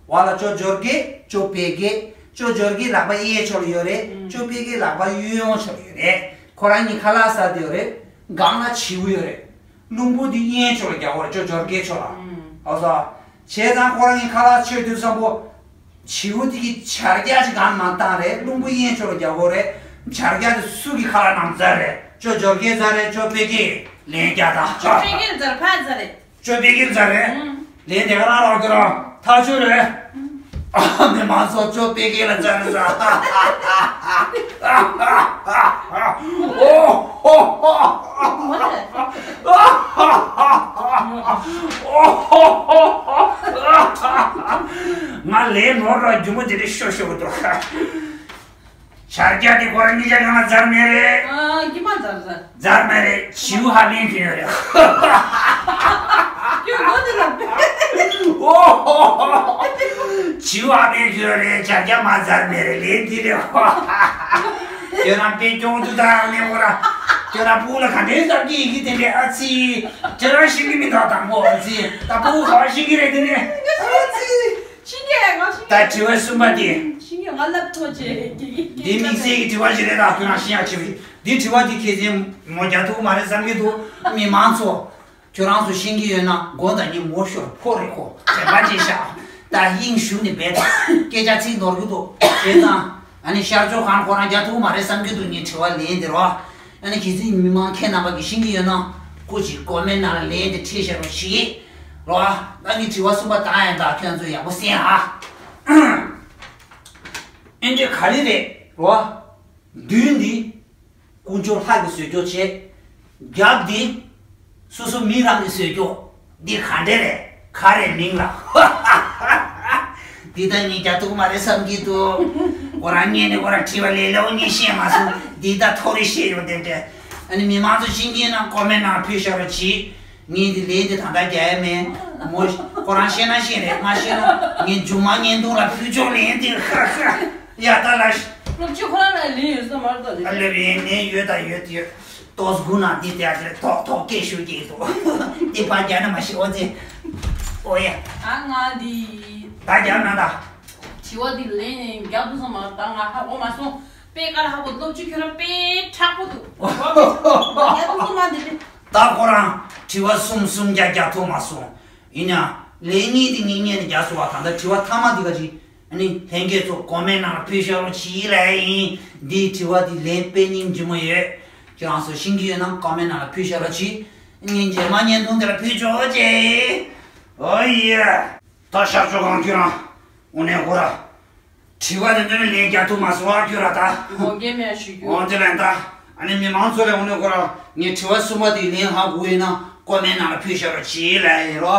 བར་ལ་ཅོ་འབྱོར་རྒྱས་ཅོ་དཔལ་རྒྱས། ཅོ་འབྱོར་རྒྱས་ལག་པ་གཡས་ཕྱོགས་ལ་ཡོད་རེད། ཨུམ། ཅོ་དཔལ་རྒྱས་ལག་པ་གཡོན་ཕྱོགས་ལ་ཡོད་རེད། ཁོ་རང་གཉིས་ཁ་ལག་ཟ་དེ་ཡོད་རེད། སྒང་ལ་བྱིའུ་ཡོད་རེད། རླུང་བུ་དེ་གཡས་ཕྱོགས་ལ་རྒྱག་གོ་རེད། ཅོ་འབྱོར་རྒྱས་ཕྱོགས་ལ། ཨུམ། འོ་ཙོ། བྱས་ཙང་ཁོ་རང་གཉིས་ཁ་ལག་མཆོད་དུས་ཙམ་པོ། བྱིའུ་དེ་གིས་བྱ་རྒྱ་ཅིག་གང་མ་བཏང་རེད། རླུང་བུ་གཡས་ཕྱོགས་ལ་རྒྱག་གོ་རེད། བྱ་རྒྱ་དེ་སུ་གི་ཁ་ལག་ནང་འཛར་རེད། ཅོ་འབྱོར་རྒྱས་འཛར་རེད། ཅོ་དཔལ་རྒྱས་ལན་རྒྱག་དང་། ཅོ་དཔལ་རྒྱས་འཛར་ཕར་འཛར་རེད། ཅོ་དཔལ་རྒྱས་འཛར་རེད། ཨུམ། ལན་དེ་ག་རང་རག་གི་རང་ཐག་ཆོད་རེད། ཨུམ། ཨ་མི་མང་ཚོ་ཅོ་དཔལ་རྒྱས་ལ་འཛར་རེད་ཟ། ཨོ་ཧོ་ཧོ། ང་ལས་ནོར་ར་རྒྱུ་མོ་དེ་རེད་ཤོ་ཤོ་གི་འདུག་བྱ་རྒྱ་དེ་ཁོ་རང་གཉིས་ཆ་གང་ལ་འཛར་མེད་རེད། ཨ་གི་མ་འཛར་འཛར། འཛར་མེད་རེད། བྱིའུ་ཧ་ལེན་དེ་ཡོད་རེད། ཁྱོད་མགོ་དེ་ལ། ཨོ་ཧོ་ཧོ། བྱིའུ་ཧ་ལེན་དེ་ཡོད་རེད། བྱ་རྒྱ་མ་འཛར་མེད་རེད། ལེན་དེ་རེད། ཁྱོད་རང་དཔེ་སྐྱོང་དུ་ད་ལེན་བོ་ར། ཁྱོད་རང་ཕུག་ལ་ག་འདྲའི་ཟབ་ཀྱི་ཡི་གེ་དེ་འདྲའི་ཨ་ཙི། ཁྱོད་རང་ཤེས་ཀྱི་མི་འདུག་དང་པོ་ཨ་ཙི། ད་ཕུག་ག་བ་ཤེས་ཀྱི་རེད་དེ་ནས། ཨ་ཙི། ཤེས་ཀྱི་ང་ཤེས་ཀྱི། ད་དྲི་བ་གསུམ་པ་དེ། ཤེས་ཀྱི་ང་ལབ་ཐོ་ཆེ་ཀྱི་ཀྱི་ཀྱི། འདི་དམིགས་བསལ་གྱི་དྲི་བ་ཞིག་རེད། ད་ཁྱོད་རང་ཤེས་ཡག་ཆེ་བ་ཞིག་འདི་དྲི་བ་འདི་ཁྱེད་ཚོས་མོ་རྒྱག་ཐུབ་མ་རེད་བསམ་གྱི་འདུག་མི་མང་ཚོ། ཁྱོད་རང་ཚོ་ཤེས་ཀྱི་ཡོད་ན་མགོ་དང་གཉིས་མོ་ཤོར་ཕོ་རེ་ཁོ་དྲན་པ་བརྗེད་ཤག་ད་དབྱིངས་ཞུགས་ནས་བས་དང་སྐད་ཆ་ཚིག་ནོར་གྱི་འདུག་བྱས་ཙང་ཨ་ནི་ཤར་ཕྱོགས་ཁང་ཁོ་རང་རྒྱག་ཐུབ་མ་རེད་བསམ་གྱི་འདུག་ངའི་དྲི་བ་ལན་འདི་རོ། ཨ་ནི་གལ་སྲིད་མི་མང་ཁྱེད་རྣམ་པ་གིས་ཤེས་ཀྱི་ཡོད་ན་སྐུ་མཁྱེན་ཀོ་མེན་ནང་ལ་ལན་དེ་བྲིས་བཞག་རོགས་ཞེས་རོ། ད་ངའི་དྲི་བ་གསུམ་པ་དང་ཡང་དག་ཁྱོད་ཚོས་ཡག་པོ་གསན་ཨ། ཨེ་འདྲས་ག་རེ་རེད་རོ། མདུན་འདི་དཀོན་མཆོག་ལྷ་གིས་བཟོས་ཀྱོག་བྱས། རྒྱབ་འདི་སོ་སོ་མི་རང་གིས་བཟོས་ཀྱོག་འདི་ག་འདྲས་རེད། ག་རེ་མིང་ལ། འདི་ད་ངས་རྒྱག་ཐུབ་མ་རེད་བསམ་གྱི་འདུག་ཁོ་རང་ངས་ནི་ཁོ་རང་དྲི་བ་ལས་སླ་པོ་ངས་ཤེས་མ་སོང་། འདི་ད་མཐོ་རིས་ཤེས་ཡོང་དེ་འདྲས། ཨ་ནི་མི་མང་ཚོ་ཤེས་ཀྱི་ན་ཀོ་མེན་ནང་ཕུལ་ཤོག་རོགས་གྱིས། ངས་འདི་ལན་འདི་ད་ལྟ་རྒྱག་ཡ་མེད། མོ་ཁོ་རང་ཤེས་ན་ཤེས་རེད། མ་ཤེས་ན་ངས་མཇུག་མ་བརྙན་ཐུང་ལ་ཕུལ་ཆོག་ལན་འདི། ཧ་ཧ། ཡ་ད་ལ་ཤི། སློབ་སྤྱི་ཁོ་རང་ལ་ལན་ཡོད་ས་མ་རེད་ད། ཨ་ལེ་བའི་ནས་ཡོད་ད་ཡོད་ཡོད། ཏོག་སྒུ་ན་འདི་ལྟ་ཡ་དེ་ཐོག་ཐོག་སྐད་ཤོད་ཀྱི་འདུག་འདི་ཕར་རྒྱག་ན་མ་ཤི་འོ་ཙི། འོ་ཡ། ད་ང་འདི། ད་རྒྱག་ན་ད། དྲི་བ་འདི་ལན་རྒྱག་ཐུབ་སོང་མ་ད་ང་ཧ་གོ་མ་སོང་། དཔེ་དཀར་ཧ་གོ། སློབ་སྤྱི་ཁྱོད་རང་དཔེ་མཁྲེགས་པོ་འདུག་རྒྱག་ཐུབ་སོང་མ་འདི་དཔེ། ད་ཁོ་རང་དྲི་བ་གསུམ་གསུམ་རྒྱག་རྒྱག་ཐུབ་མ་སོང་། ཡིན་ཡང་ལན་གཉིས་དེ་ངེད་གཉིས་ནས་རྒྱག་སོང་བ། ད་ལྟ་དྲི་བ་མཐའ་མ་འདི་ག་ཅིག་ཨ་ནི་ལྷན་རྒྱས་ཚོ་ཀོ་མེན་ནང་ལ་ཕུལ་ཤོག་རོགས་གྱིས་ལབ་ཡིན། འདིའི་དྲི་བ་འདི་ལན་དཔེ་སྙིང་རྗེ་མོ་ཡོད། ཁྱེད་རང་ཚོ་ཤེས་ཀྱི་ཡོད་ན་ཀོ་མེན་ནང་ལ་ཕུལ་ཤོག་རོགས་གྱིས། ངས་རྗེས་མ་བརྙན་ཐུང་དེ་ལ་ཕུལ་ཆོག་ཅེས། ཨོ་ཡེ། ད་ཤར་ཕྱོགས་ཁང་ཁྱོད་རང་། དངོས་གནས་ཁོ་ར། དྲི་བ་དེ་ཚོ་ལན་རྒྱག་ཐུབ་མ་སོང་ཨ་ཁྱོད་ར་ད། འོ་རྒན་མེད་ཞུ་རྒྱུ། འོ་དེ་ལན་ད། ཨ་ནི་མི་མང་ཚོ་ལ་དངོས་གནས་ཁོ་ར་ངས་དྲི་བ་གསུམ་པ་དེའི་ལན་ཧ་གོ་ཡིན་ན་ཀོ་མེན་ནང་ལ་ཕུལ་ཤོག་རོགས་གྱིས་ལབ་ཡིན་རོ།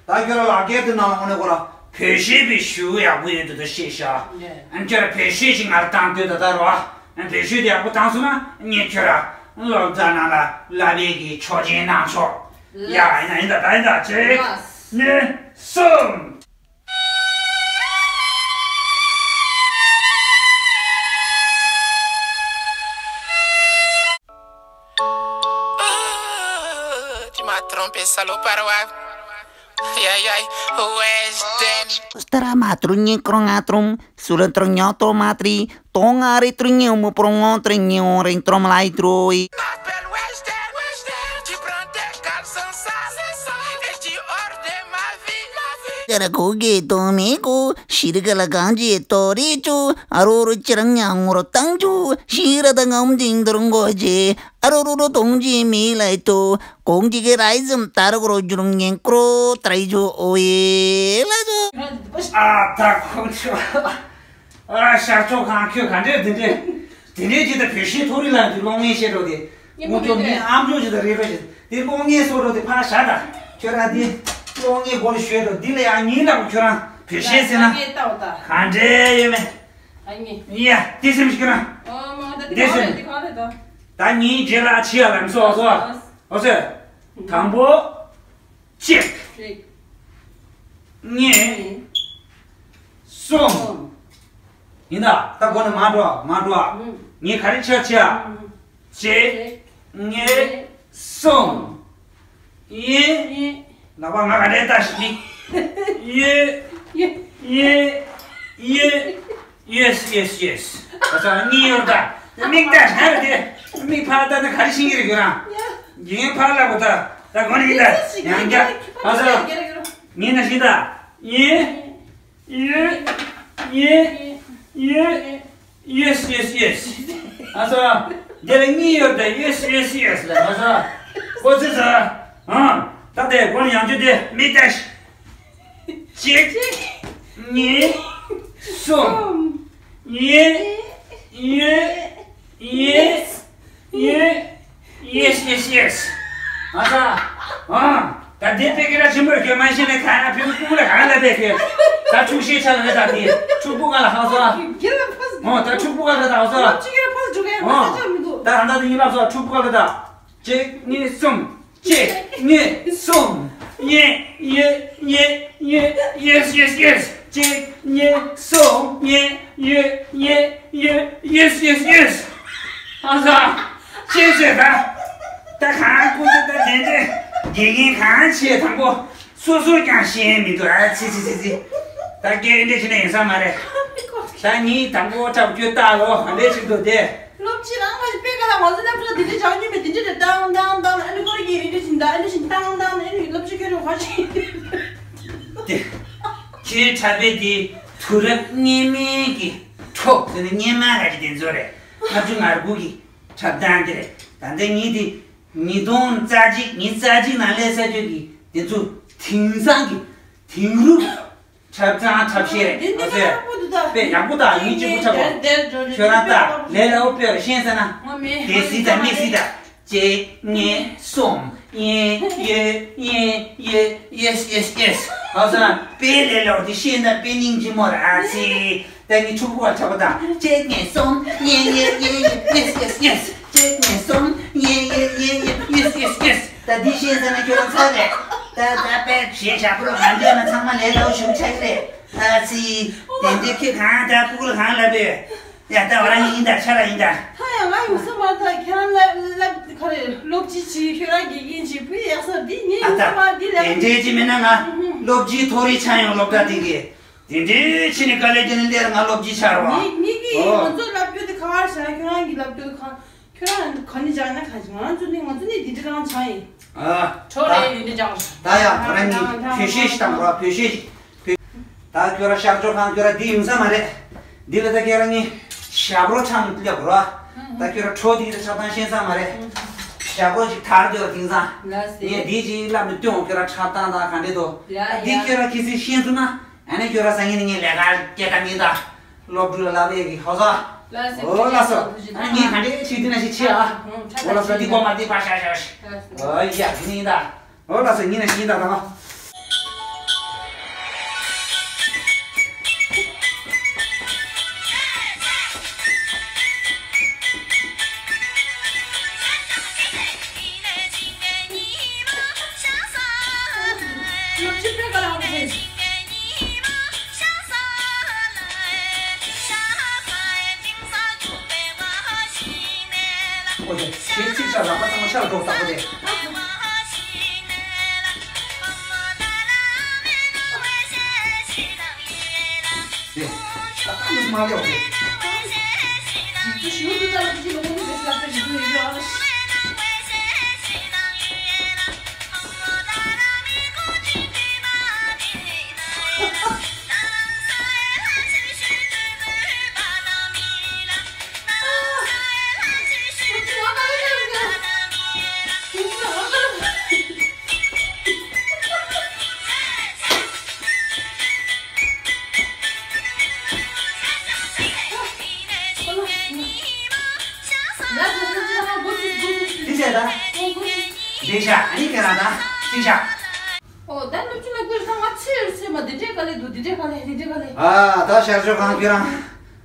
ད་ཁྱོད་ར་ལག་འཁྱེར་དེ་ནང་ལ་དངོས་གནས་ཁོ་ར་བེད་སྤྱོད་པའི་ཞུ་ཡག་པོ་ཡོད་དུ་དུ་ཤེས་ཤག་ཨ་ནི་ཁྱོད་ར་བེད་སྤྱོད་ཞིག་ང་ར་བཏང་སྡོད་ད་ད་རོ། ཨ་ནི་བེད་སྤྱོད་དེ་ཡག་པོ་བཏང་སོང་ན་ངས་ཁྱོད་ར་སློབ་གྲྭ་ནང་ལ་བསླབ་པའི་གི་ཆོག་མཆན་གནང་ཆོག་ཡ་ཡིན་ད་ཡིན་ད་ད་ཡིན་ད་གཅིག་གཉིས་གསུམ། Tu m'as trompé, saloparwa. Aïe, aïe, aïe, Weshden. Stara matruñi krongatrum, sula truñoto matri, tonga ritruñi umuprungo truñi ritrum laitrui. M'appelle Weshden, Weshden, tu prends tes caleçons sales et tu hors de ma vie. ཨ་ར་གོ་གེ་དོ་མེ་གོ་ཤི་རི་ག་ལ་གང་ཅི་དོ་རི་ཅུ། ཨ་རོ་རོ་ཅི་རང་ཉང་ངོ་རོ་ཏང་ཅུ། ཤི་ར་ད་ངམ་ཅིང་དོ་རང་གོ་ཅི། ཨ་རོ་རོ་རོ་དོང་ཅི་མི་ལ་ཏོ། གོང་ཅི་གི་ར་ཡི་ཟམ་ཏ་ར་གོ་རོ་ཇུ་རུང་ཉེན་ཀྲོ་ཏ་ར་ཡི་ཇོ་ཨོ་ཡེ་ལ་ཇོ། ཨ་ད་ཁོང་ཆུ། ཨ་ཤར་ཕྱོགས་ཁང་ཁྱོད་ག་འདྲས་འདི་འདྲས། དེ་འདྲས་ཅི་ད་བོད་གཞས་མཐོ་རིས་ལ་འདི་གློག་བརྙན་བཤད་འགྲོ་དེ། སྔོན་ཆད་མི་ཨམ་ཅོག་ཅི་ད་རེད་རོ་ཞིག་དེ་གློག་བརྙན་བཟོ་འགྲོ་དེ་ཕར་བཞག་ད། ཁྱོད་རང་དེ་གློག་བརྙན་སྐོར་ཞུས་འགྲོ་འདི་ལ་ཡང་ཉིན་ལ་ཁྱོད་རང་བོད་གཞས་ཟེར་ན་ད་ལྟ་བ་ད་ག་འདྲས་ཡོད་མེད། ཨ་ནི། ཡ་དེ་སེམས་ཤིག་ཁྱོད་རང་། ཨོ་མ་ད་དེ་འདྲས་གང་ཟེར། རེད་དེ་གང་རེད་ད། ད་ཉིན་རྗེས་ལ་ཕྱི་ཡ་ལམ་སོགས་སོགས་ཨོ་ཟེར། དང་པོ། གཅིག་གཅིག་གཉིས། གཉིས། གསུམ། གསུམ། ཡིན་ད། ད་སྒོ་ནས་མར་འགྲོ་མར་འགྲོ། ཨུམ། ངས་ག་རེ་ཆ་ཆ། ཨུམ། གཅིག་གཅིག་གཉིས། གཉིས། གསུམ། གཉིས། གཉིས། ལག་པ་ང་ག་རེ་ལྟ་ཞིག་གཉིས། གཉིས། གཉིས། གཉིས། Yes, yes, yes. ད་ས་གཉིས་ཡོད་ད། མིག་ལྟ་ཤ་རེད་དེ། མིག་ཕར་ལྟ་ན་ག་རེ་ཤེས་ཀྱི་རེད་ཁྱོད་རང་། ཡ། རྒན་ཕར་ལ་གོ་ད། ད་གོ་ནི་ཡིན་ད། ཡང་རྒྱ། ཨ་ས། ངས་ན་ཤེས་ད། ཡེ། ཡེ། ཡེ། ཡེ། Yes, yes, yes. ཨ་ས། དེ་ལ་གཉིས་ཡོད་ད། Yes, yes, yes. ལ་ཨ་ས། གོ་ཚེ་ས། ཨ། ད་དེ་གོ་ནི་ཡང་རྒྱུ་དེ་མིག་ལྟ་ཤ། གཅིག་གཉིས། གསུམ། གཉིས། གཉིས། གཉིས། གཉིས། Yes, yes, yes. ཨ་ས། ཨ། ད་དེ་དཔེ་སྐད་གྲགས་ཆེན་པོ་རེད་ཁྱོད། མ་ཤེས་ན་ག་ཕྲུ་གུ་ལ་ག་ལ་བས་ཁྱོད། ད་ཕྲུ་གུ་ཤེས་ཆ་ལ་རེད་ད་དེ། ཕྲུ་གུ་ག་ལ་ཧ་ས། ཨོ་ད་ཕྲུ་གུ་ག་ལ་ད་ཧ་ས། ཨོ། ད་ད་ད་ཡིན་ལབ་ས། ཕྲུ་གུ་ག་ལ་ད། གཅིག་གཉིས། གསུམ། གཅིག་གཉིས། གསུམ། གཉིས། གཉིས། གཉིས། Yes, yes, yes. གཅིག་གཉིས། གསུམ། གཉིས། གཉིས། གཉིས། གཉིས། Yes, yes, yes. ཨ་ས། ཅེས་ཟེར་ད། ད་གང་ཀུན་ཏུ་ད་དེ་འདྲས་དགེ་རྒན་གང་བྱས་དང་པོ་སོ་སོ་ཀྱང་ཤེས་མི་འདུག་ཨ་ཙི་ཙི་ཙི་ཙི། ད་སྐད་འདྲ་ཞིག་ན་ཡིན་ས་མ་རེད། ད་ངས་དང་པོ་འཁྲབ་རྒྱུ་ལྟ་ལོ་ག་འདྲས་ཞིག་འདུག་དེ། སློབ་སྤྱི་རང་མ་ཞིག་དཔེ་ག་ལ་ང་ཚོ་སློབ་གྲྭ་འདི་འདྲ་བྱང་རྒྱུ་མེད། འདི་འདྲ་རེད། ཏང་ཏང་ཏང་ཨ་ནི་ཁོ་རང་གིས་རེད་འདྲ་ཞིག་འདའ་ཨ་འདྲ་ཞིག་ཏང་ཏང་ཨ་ནི་སློབ་སྤྱི་ཁྱོད་རང་ཧ་ཞིག་དེ། ཁྱེད་འཁྲབ་པའི་དེ་དུས་རབས་སྔོན་མའི་གི་འཁྲབ་ཟེར་ན་སྔོན་མ་ག་ཅིག་དེ་ཚོ་རེད། ལྔ་བཅུ་ང་དགུ་གི་འཁྲབ་སྟངས་དེ་རེད། ད་ལྟ་ངས་དེ་ཉིས་སྟོང་རྩ་གཅིག་ཉིས་རྩ་གཅིག་ནང་སླེབས་ཚར་རྒྱུ་གི་དེ་ཚོ་དེང་སང་གི་དེང་རབས་འཁྲབ་སྟངས་འཁྲབ་བཤད་རེད། འདི་འདི་ཨ་ཙི། ཡག་པོ་འདུག་ད། དཔེ་ཡག་པོ་ད། ངས་གཅིག་པུ་འཁྲབ་པ། དེར་དེར་འགྲོ་རྒྱུ་ཁྱོད་རང་ད་ལས་སླ་པོ་དཔེ་ཤེས་ས་ན། ང་མེད། དེ་སྲིད་ད་མིག་སྲིད་ད། གཅིག་གཉིས། གསུམ། གཉིས། གཉིས། གཉིས། Yes, yes, yes. ཧ་ས་དཔེ་ལས་སླ་པོ་དེ་ཤེས་ན་དཔེ་སྙིང་རྗེ་མོ་རེད་ཨ་ཙི། ད་ངས་ཕྲུ་གུ་བ་འཁྲབ་པ་དང་། གཅིག་གཉིས། གསུམ། གཉིས། གཉིས། གཉིས། Yes, yes, yes. གཅིག་གཉིས། གསུམ། གཉིས། གཉིས། གཉིས། Yes, yes, yes. ད་འདི་ཤེས་ས་ན་ཁྱོད་རང་ཚར་རེད། ད་ད་དཔེ་གཞས་ཞབས་བྲོ་གང་འདྲ་ན་ཚང་མ་ལས་སླ་པོ་ཞིག་ཆགས་ཀྱི་རེད། ཨ་ཙི། དེ་འདྲའི་ཁྱེད་གང་ད་ཕྲུ་གུ་ལ་གང་ལབ་པས། ཡ་ད་བ་རང་ཡིན་ད་ཆ་ལ་ཡིན་ད། ད་ཡང་ང་ཡོང་ས་མ་ད་ཁྱེད་རང་ལ་ལ་ག་རེ་སློབ་སྤྱི་ཅིག་ཁྱོད་རང་དགེ་རྒན་ཅིག་བུ་ཡག་ས་འདི་ངས་ཡོང་ས་མ་འདི་ལས། དེ་འདྲའི་ཅི་མིན་ན་ང་སློབ་སྤྱིའི་ཐོ་རེ་ཆགས་ཡོང་སློབ་གྲྭ་དེ་གི། དེ་འདྲའི་ཕྱི་ནས་དཀའ་ལས་ཁྱེད་ནས་སླེབས་ང་སློབ་སྤྱི་ཆགས་རོགས། ངེད་ངེད་ཀྱིས་ཨོ། ང་ཚོ་ལབ་རྒྱུ་དེ་ག་བར་བྱས་ན་ཁྱོད་རང་གིས་ལབ་རྒྱུ་དེ་ག་ཁྱོད་རང་ག་ནས་སྦྱངས་ན་ག་ཅིག་ང་ཚོ་ནི་ང་ཚོ་ནི་འདི་འདྲ་རང་ཆགས་ཡིན། ཨ། གྲོགས་ལས་ཡིན་འདི་སྦྱངས། ད་ཡ་ད་ར་ནི་བོད་གཞས་ཤིག་དང་བོད་གཞས་ཤིག་ད་ཁྱོད་རང་ཤར་ཕྱོགས་ཁང་ཁྱོད་རང་འདི་ཡོང་ས་མ་རེད། འདི་ལ་ད་ཁྱེད་རང་གཉིས་ཞབས་བྲོ་འཁྲབ་སླེབས་རོགས། ད་ཁྱོད་རང་ཁྲོ་འདི་གི་འཁྲབ་སྟངས་ཤེས་ས་མ་རེད། ཞབས་བྲོ་ཅིག་དར་འདོད་དེང་སང་ངས་འདི་ཅིག་བསླབ་ནས་སྟོན། ཁྱོད་རང་འཁྲབ་སྟངས་དང་ག་འདྲས་འདུག་ད་འདི་ཁྱོད་རང་གལ་སྲིད་ཤེས་ཐུབ་ན་ཨ་ནི་ཁྱོད་རང་སང་ཉིན་ནས་ངས་ལས་ཀ་སྐྱེལ་ཀ་མིན་ད། སློབ་ཕྲུག་ལ་བསླབ་ཡས་ཀྱི་ཧོ་ས། ལགས་སོ། ཨོ་ལགས་སོ། ཨ་ནི་ངས་ག་འདྲས་བྱེད་འདི་ན་ཞིག་བྱེད་ཨ། ཨོ་ལགས་སོ། འདི་སྒོ་མ་འདི་ཕར་བཞག་བཞག་ཞིག་ཨོ་ཡ་འདི་ནི་ཡིན་ད། ཨོ་ལགས་སོ། ཉིན་ནས་ཤིང་རྟ་དང་། ཨོ་ཡ། ཁྱེད་ཚིག་ཆ་ལག་པ་ཚང་མ་ཤར་འགྲོ་ས་པོ་དེ། ཨེ། ད་ཁ་ནས་མ་ལེའོ། ཁྱེད་ཚོ་ཞུ་དུ་ད་ལ་ཁྱེད་ལོ་ངོ་མི་རེ་ས་པའི་ཞུ་དུ་ཡོད་ཡོད་ཨ། ཤ་ཨ་ནི་ཁྱེད་རང་ད་ཅི་ཤ། ཨོ་ད་སློབ་ཆུང་ལ་བསྐུར་ས་ང་ཚོས་ཚོས་མ་འདི་འདྲའི་དཀའ་ལས་འདུག་འདི་འདྲའི་དཀའ་ལས་འདི་འདྲའི་དཀའ་ལས། ཨ་ད་ཤར་ཕྱོགས་གང་ཁྱོད་རང་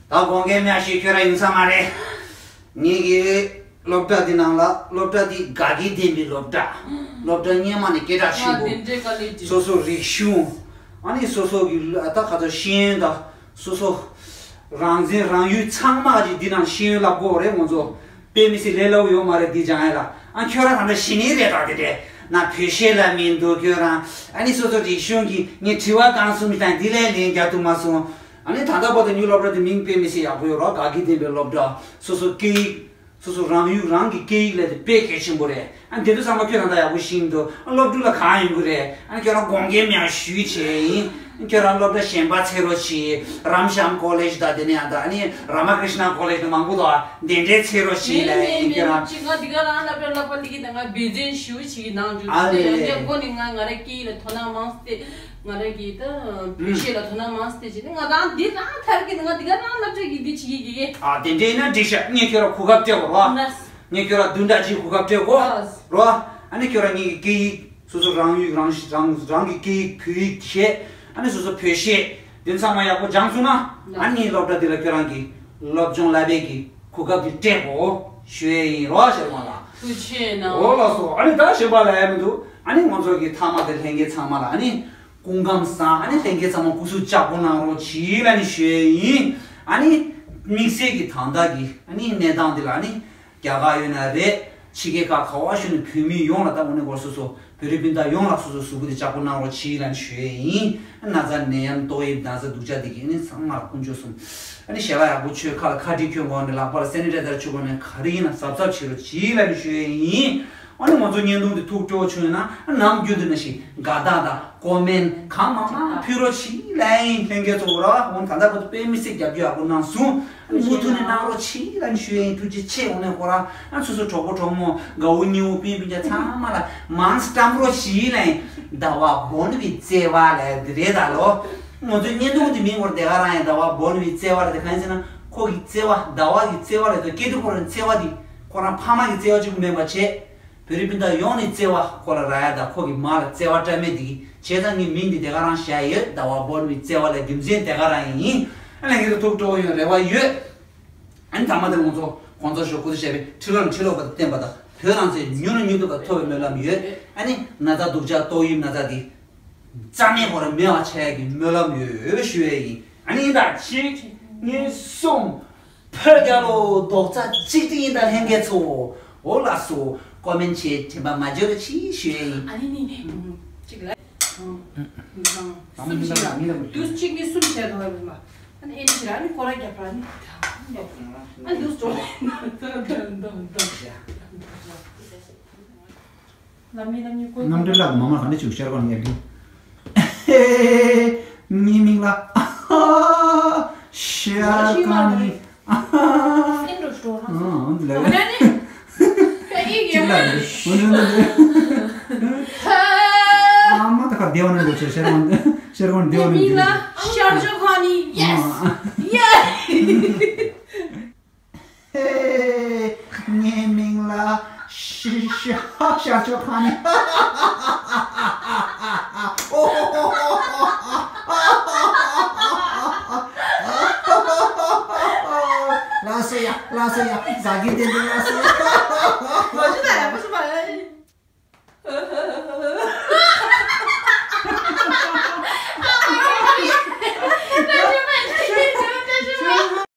ད་དགོངས་འགལ་མེད་ཤིག་ཁྱོད་རང་ཡིན་ས་མ་རེད། ངེད་ཀྱི་སློབ་གྲྭ་འདི་ནང་ལ་སློབ་གྲྭ་འདི་དགའ་སྐྱིད་ལྡན་པའི་སློབ་གྲྭ། སློབ་གྲྭ་སྔོན་མ་ནས་སྐད་གྲགས་ཆེན་པོ། སོ་སོ་རིག་གཞུང་། ཨ་ནི་སོ་སོ་གི་ད་ག་ཚོད་ཤེས་ཡོན་དང་སོ་སོ་རང་བཙན་རང་ཡུལ་ཚང་མ་གི་འདི་ནང་ཤེས་ཡོན་བསླབ་དགོས་རེད། ང་ཚོ་དཔེ་མི་སྲིད་ལས་སླ་པོ་ཡོད་མ་རེད་འདི་སྦྱང་ཡ་ལ། ཨ་ཁྱོད་རང་ད་ལྟ་ཤི་ནི་རེད་ད་དེ་འདྲས་ན་བོད་གཞས་ལ་མི་འདུག་ཁྱོད་རང་ཨ་ནི་སོ་སོ་རིག་གཞུང་གི་ངས་དྲི་བ་གང་གསུངས་ཀྱང་འདི་ལས་ལན་རྒྱག་ཐུབ་མ་སོང་། ཨ་ནི་ད་ལྟ་བར་དུ་ངའི་སློབ་གྲྭ་དེ་མིང་དཔེ་མི་སྲིད་ཡག་པོ་ཡོད་རོགས་དགའ་སྐྱིད་ལྡན་པའི་སློབ་གྲྭ། སོ་སོ་སྐད་ཡིག་སོ་སོ་རང་ཡུལ་རང་གི་སྐད་ཡིག་ལས་དེ་དཔེ་གལ་ཆེན་པོ་རེད། ཨ་འདི་ཚོ་ཚང་མ་ཁྱོད་རང་ད་ཡག་པོ་ཤེས་ཀྱི་འདུག་ཨ་སློབ་ཕྲུག་ལ་གང་ཡོང་གི་རེད། ཨ་ཁྱོད་རང་དགོངས་འགལ་མེད་པ་ཞུས་བྱས་ཡིན། ཨ་ཁྱོད་རང་སློབ་གྲྭ་གཞན་པ་འཚོལ་རོགས་བྱེད། རམ་ཤམ་ཀོ་ལེཇ་དང་དེ་ནས་ཡང་ད་ཨ་ནི་ར་མ་ཀྲིཤ་ན་ཀོ་ལེཇ་དང་མང་པོ་འདུག་ཨ་དེ་འདྲའི་འཚོལ་རོགས་བྱེད་ལ་ཡིན་ཁྱོད་རང་། ཅི་ང་འདི་ག་རང་སློབ་གྲྭ་སློབ་པ་ལི་གི་ད་ང་འབད་བརྩོན་ཞུ་བྱེད་ཀྱི་ནང་འཇུག་ཨ་ཅི་ལས་ལས་ཡང་ལས་སྒོ་ནས་ང་ང་རའི་སྐད་ཡིག་ལ་དོ་སྣང་མང་སྟེ། ང་རང་གིས་ད་བོད་གཞས་ལ་དོ་སྣང་མང་སྟེ་བྱས་ནས་ང་རང་འདི་རང་ཐར་གི་ང་འདི་ག་རང་སློབ་གྲྭ་གི་འདི་བྱེད་ཀྱི་གི། ཨ་དེ་འདྲས་ན་འགྲིག་ཤག་ངས་ཁྱོད་ར་གོ་སྐབས་སྤྲད་གོ་རོ། ངས་ཁྱོད་ར་བདུན་ཕྲག་གཅིག་གོ་སྐབས་སྤྲད་གོ་རོ། ཨ་ནི་ཁྱོད་ར་ངེད་ཀྱི་སྐད་ཡིག་སོ་སོ་རང་ཡུལ་རང་རང་རང་གི་སྐད་ཡིག་བོད་ཡིག་བཤད། ཨ་ནི་སོ་སོ་བོད་གཞས་འདི་ཚང་མ་ཡག་པོ་སྦྱངས་སོང་ན་ཨ་ནི་ངའི་སློབ་གྲྭ་འདི་ལ་ཁྱོད་རང་གི་སློབ་སྦྱོང་བསླབ་པའི་གི་གོ་སྐབས་འདི་སྤྲད་གོ་ཞུ་ཡས་ཡིན་རོ་ཤར་མ་ལགས། ཐུགས་རྗེ་གནང་། འོ་ལགས་སོ། ཨ་ནི་ད་གཞན་པ་ལ་ཡ་མི་འདུག་ཨ་ནི་ང་ཚོ་གི་མཐའ་མ་དེ་ལྷན་རྒྱས་ཚང་མ་ལ་ཨ་ནི་སྐུ་ཁམས་བཟང་། ཨ་ནི་ལྷན་རྒྱས་ཚང་མ་སྐུ་གཟུགས་ལྕགས་པོ་གནང་རོགས་གྱིས་ལབ་ནི་ཞུ་ཡས་ཡིན། ཨ་ནི་དམིགས་བསལ་གྱི་ད་ལྟ་གི་ཨ་ནི་གནས་སྟངས་འདི་ལ་ཨ་ནི་རྒྱ་གར་ཡོད་ན་རེད། ཕྱི་རྒྱལ་ཁག་ག་བ་བཞུགས་ནས་བོད་མི་ཡོངས་ལ་ད་དངོས་གནས་སྐོར་སོ་སོ་བོད་རིགས་སྤུན་ཟླ་ཡོངས་ལ་སོ་སོ་གཟུགས་པོ་དེ་ལྕགས་པོ་གནང་རོགས་གྱིས་ལབ་ནི་ཞུ་ཡས་ཡིན། ན་ཚ་ནད་ཡམས་ཏོག་དབྱིབས་ན་ཚ་སྡུག་ཅག་འདི་གི་ཨ་ནི་ཚང་མ་ལ་དཀོན་མཆོག་གསུམ། ཨ་ནི་ཞལ་ལག་ཡག་པོ་མཆོད། ཁ་ལ་ཁ་དཀྲིས་གྱོན་དགོས་ནི། ལག་པ་ལ་སེ་ནི་ཊའི་ཛར་མཆོད་དགོས་ནི། ག་རེ་ཡིན་ན་གཟབ་གཟབ་བྱེད་རོགས་གྱིས་ལབ་ནི་ཞུ་ཡས་ཡིན། ཨ་ནི་ང་ཚོ་བརྙན་ཐུང་འདི་ཐུགས་སྤྲོ་བྱུང་ཡོད་ན་ཨ་ནམ་རྒྱུན་དུ་ནང་བཞིན་དགའ་རྟགས་དང་ཀོ་མེན་གང་མང་མང་ཕུལ་རོགས་གྱིས་ལབ་ཡིན། ལྷན་རྒྱས་ཚོ་ར་འོང་ད་ལྟ་བར་དུ་དཔེ་མི་སྲིད་རྒྱབ་སྐྱོར་ཡག་པོ་གནང་སོང་། ཨ་ནི་མུ་མཐུད་ནས་གནང་རོགས་གྱིས་ལབ་ནི་ཞུ་ཡས་ཡིན། ཐུགས་རྗེ་ཆེ། འོང་ནས་ཁོ་ར་ཨ་སོ་སོ་གྲོགས་པོ་གྲོགས་མོ་དགའ་བོ་ཉེ་བོ་སྤུན་སྤུན་ཀྱག་ཚང་མ་ལ་མང་སྤྲང་རོགས་གྱིས་ལབ་ཡིན། ཟླ་བ་བོར་བའི་བརྩེ་བ་ལབ་འདི་རེད་ད་ལོ། ང་ཚོའི་བརྙན་ཐུང་འདི་མིང་བོར་དེ་ག་རང་ཡང་ཟླ་བ་བོར་བའི་བརྩེ་བ་རེད་དེ་གང་ཡིན་ཟེར་ན་ཁོ་གི་བརྩེ་བ་ཟླ་བ་གི་བརྩེ་བ་རེད་དོ། སྐྱེ་དུས་ཁོ་རང་བརྩེ་བ་འདི་ཁོ་རང་ཕ་མ་གི་བརྩེ་བ་གཅིག་པུ་མིན་པ་བྱས། བོད་རིགས་སྤུན་ཟླ་ཡོངས་ནས་བརྩེ་བ་ཁོ་ལ་རག་ཡ་དང་ཁོ་གི་མ་ལ་བརྩེ་བ་སྤྲད་མེད་འདི་གི་བྱས་ཙང་ངས་མིང་འདི་དེ་ག་རང་བཞག་ཡོད། ཟླ་བ་བོར་བའི་བརྩེ་བ་ལ་རྒྱུ་མཚན་དེ་ག་རང་ཡིན། ཨ་ལས་ངེད་ཚོ་ཐུགས་སྤྲོ་བོ་ཡོང་རེ་བ་ཡོད། ཨ་ནི་ཐ་མ་དེ་ང་ཚོ་གོང་ས་མཆོག་སྐུ་ཚེ་ཞབས་པད་ཁྲི་ལོ་ནས་ཁྲི་ལོ་བར་དུ་བརྟན་པ་དང་བོད་རང་བཙན་མྱུར་ནས་མྱུར་དུ་བར་ཐོབ་པའི་སྨོན་ལམ་ཡོད། ཨ་ནི་ན་ཚ་སྡུག་ཅག་ཏོག་དབྱིབས་ན་ཚ་འདི་རྩ་མེད་ཁོ་རང་མེད་པ་བྱ་ཡ་གི་སྨོན་ལམ་ཡོད་ཞུ་ཡས་ཡིན། ཨ་ནི་ཡིན་ད་གཅིག་གཉིས་གསུམ། བོད་རྒྱལ་ལོ་རྡོག་རྩ་གཅིག་སྒྲིལ་ཡིན་ད་ལྷན་རྒྱས་ཚོ། འོ་ལགས་སོ། ཀོ་མེན་ཆེ་དྲན་པ་མ་འཇོག་རོགས་གྱིས་ཞུ་ཡས་ཡིན། ཨ་ནི་ནི་ནི་གཅིག་ལ། གསུམ་ཞིག་ལ། དུས་གཅིག་ནི་གསུམ་བྱས་ཐོག་ལ། ཨ་ནི་ཨེ་ནི་ཞིག་ལ་ཨ་ནི་སྐོར་ར་རྒྱབ་ར་ནི། ཨ་ནི་དུས་འགྲོ། ལམ་མི་ལམ་མི་ཀུན། རྣམ་འདྲེན་ལགས་མ་མ་ག་འདྲ་བྱུང་ཤར་ཁང་ནས་ཡར་རྒྱུག་ངའི་མིང་ལ་ཤར་ཁང་ནས། སེམས་འགྲོ་འགྲོ་ཧང་སང་། ཨ་འདི་ལ་ཨ་ནི་ཀ་ཡིག་ཡོད་མ་རེད། འོ་འདི་འདི། ཨ་མ་ད་ཁ་བདེ་བ་ནས་འགྲོ་ཆེ་ཤར་ཁང་ཤར་ཁང་བདེ་བ་ནས་མིང་ལ་འགྲོ། ཤར་ཕྱོགས་ཁང་ནས་ཡེ་སི་ཡེ། ངའི་མིང་ལ་ཤི་ཤི་ཤར་ཕྱོགས་ཁང་ནས། ལགས་སོ་ཡ། ལགས་སོ་ཡ། ཟ་གི་དེ་འདུག་ལགས་སོ་ཡ།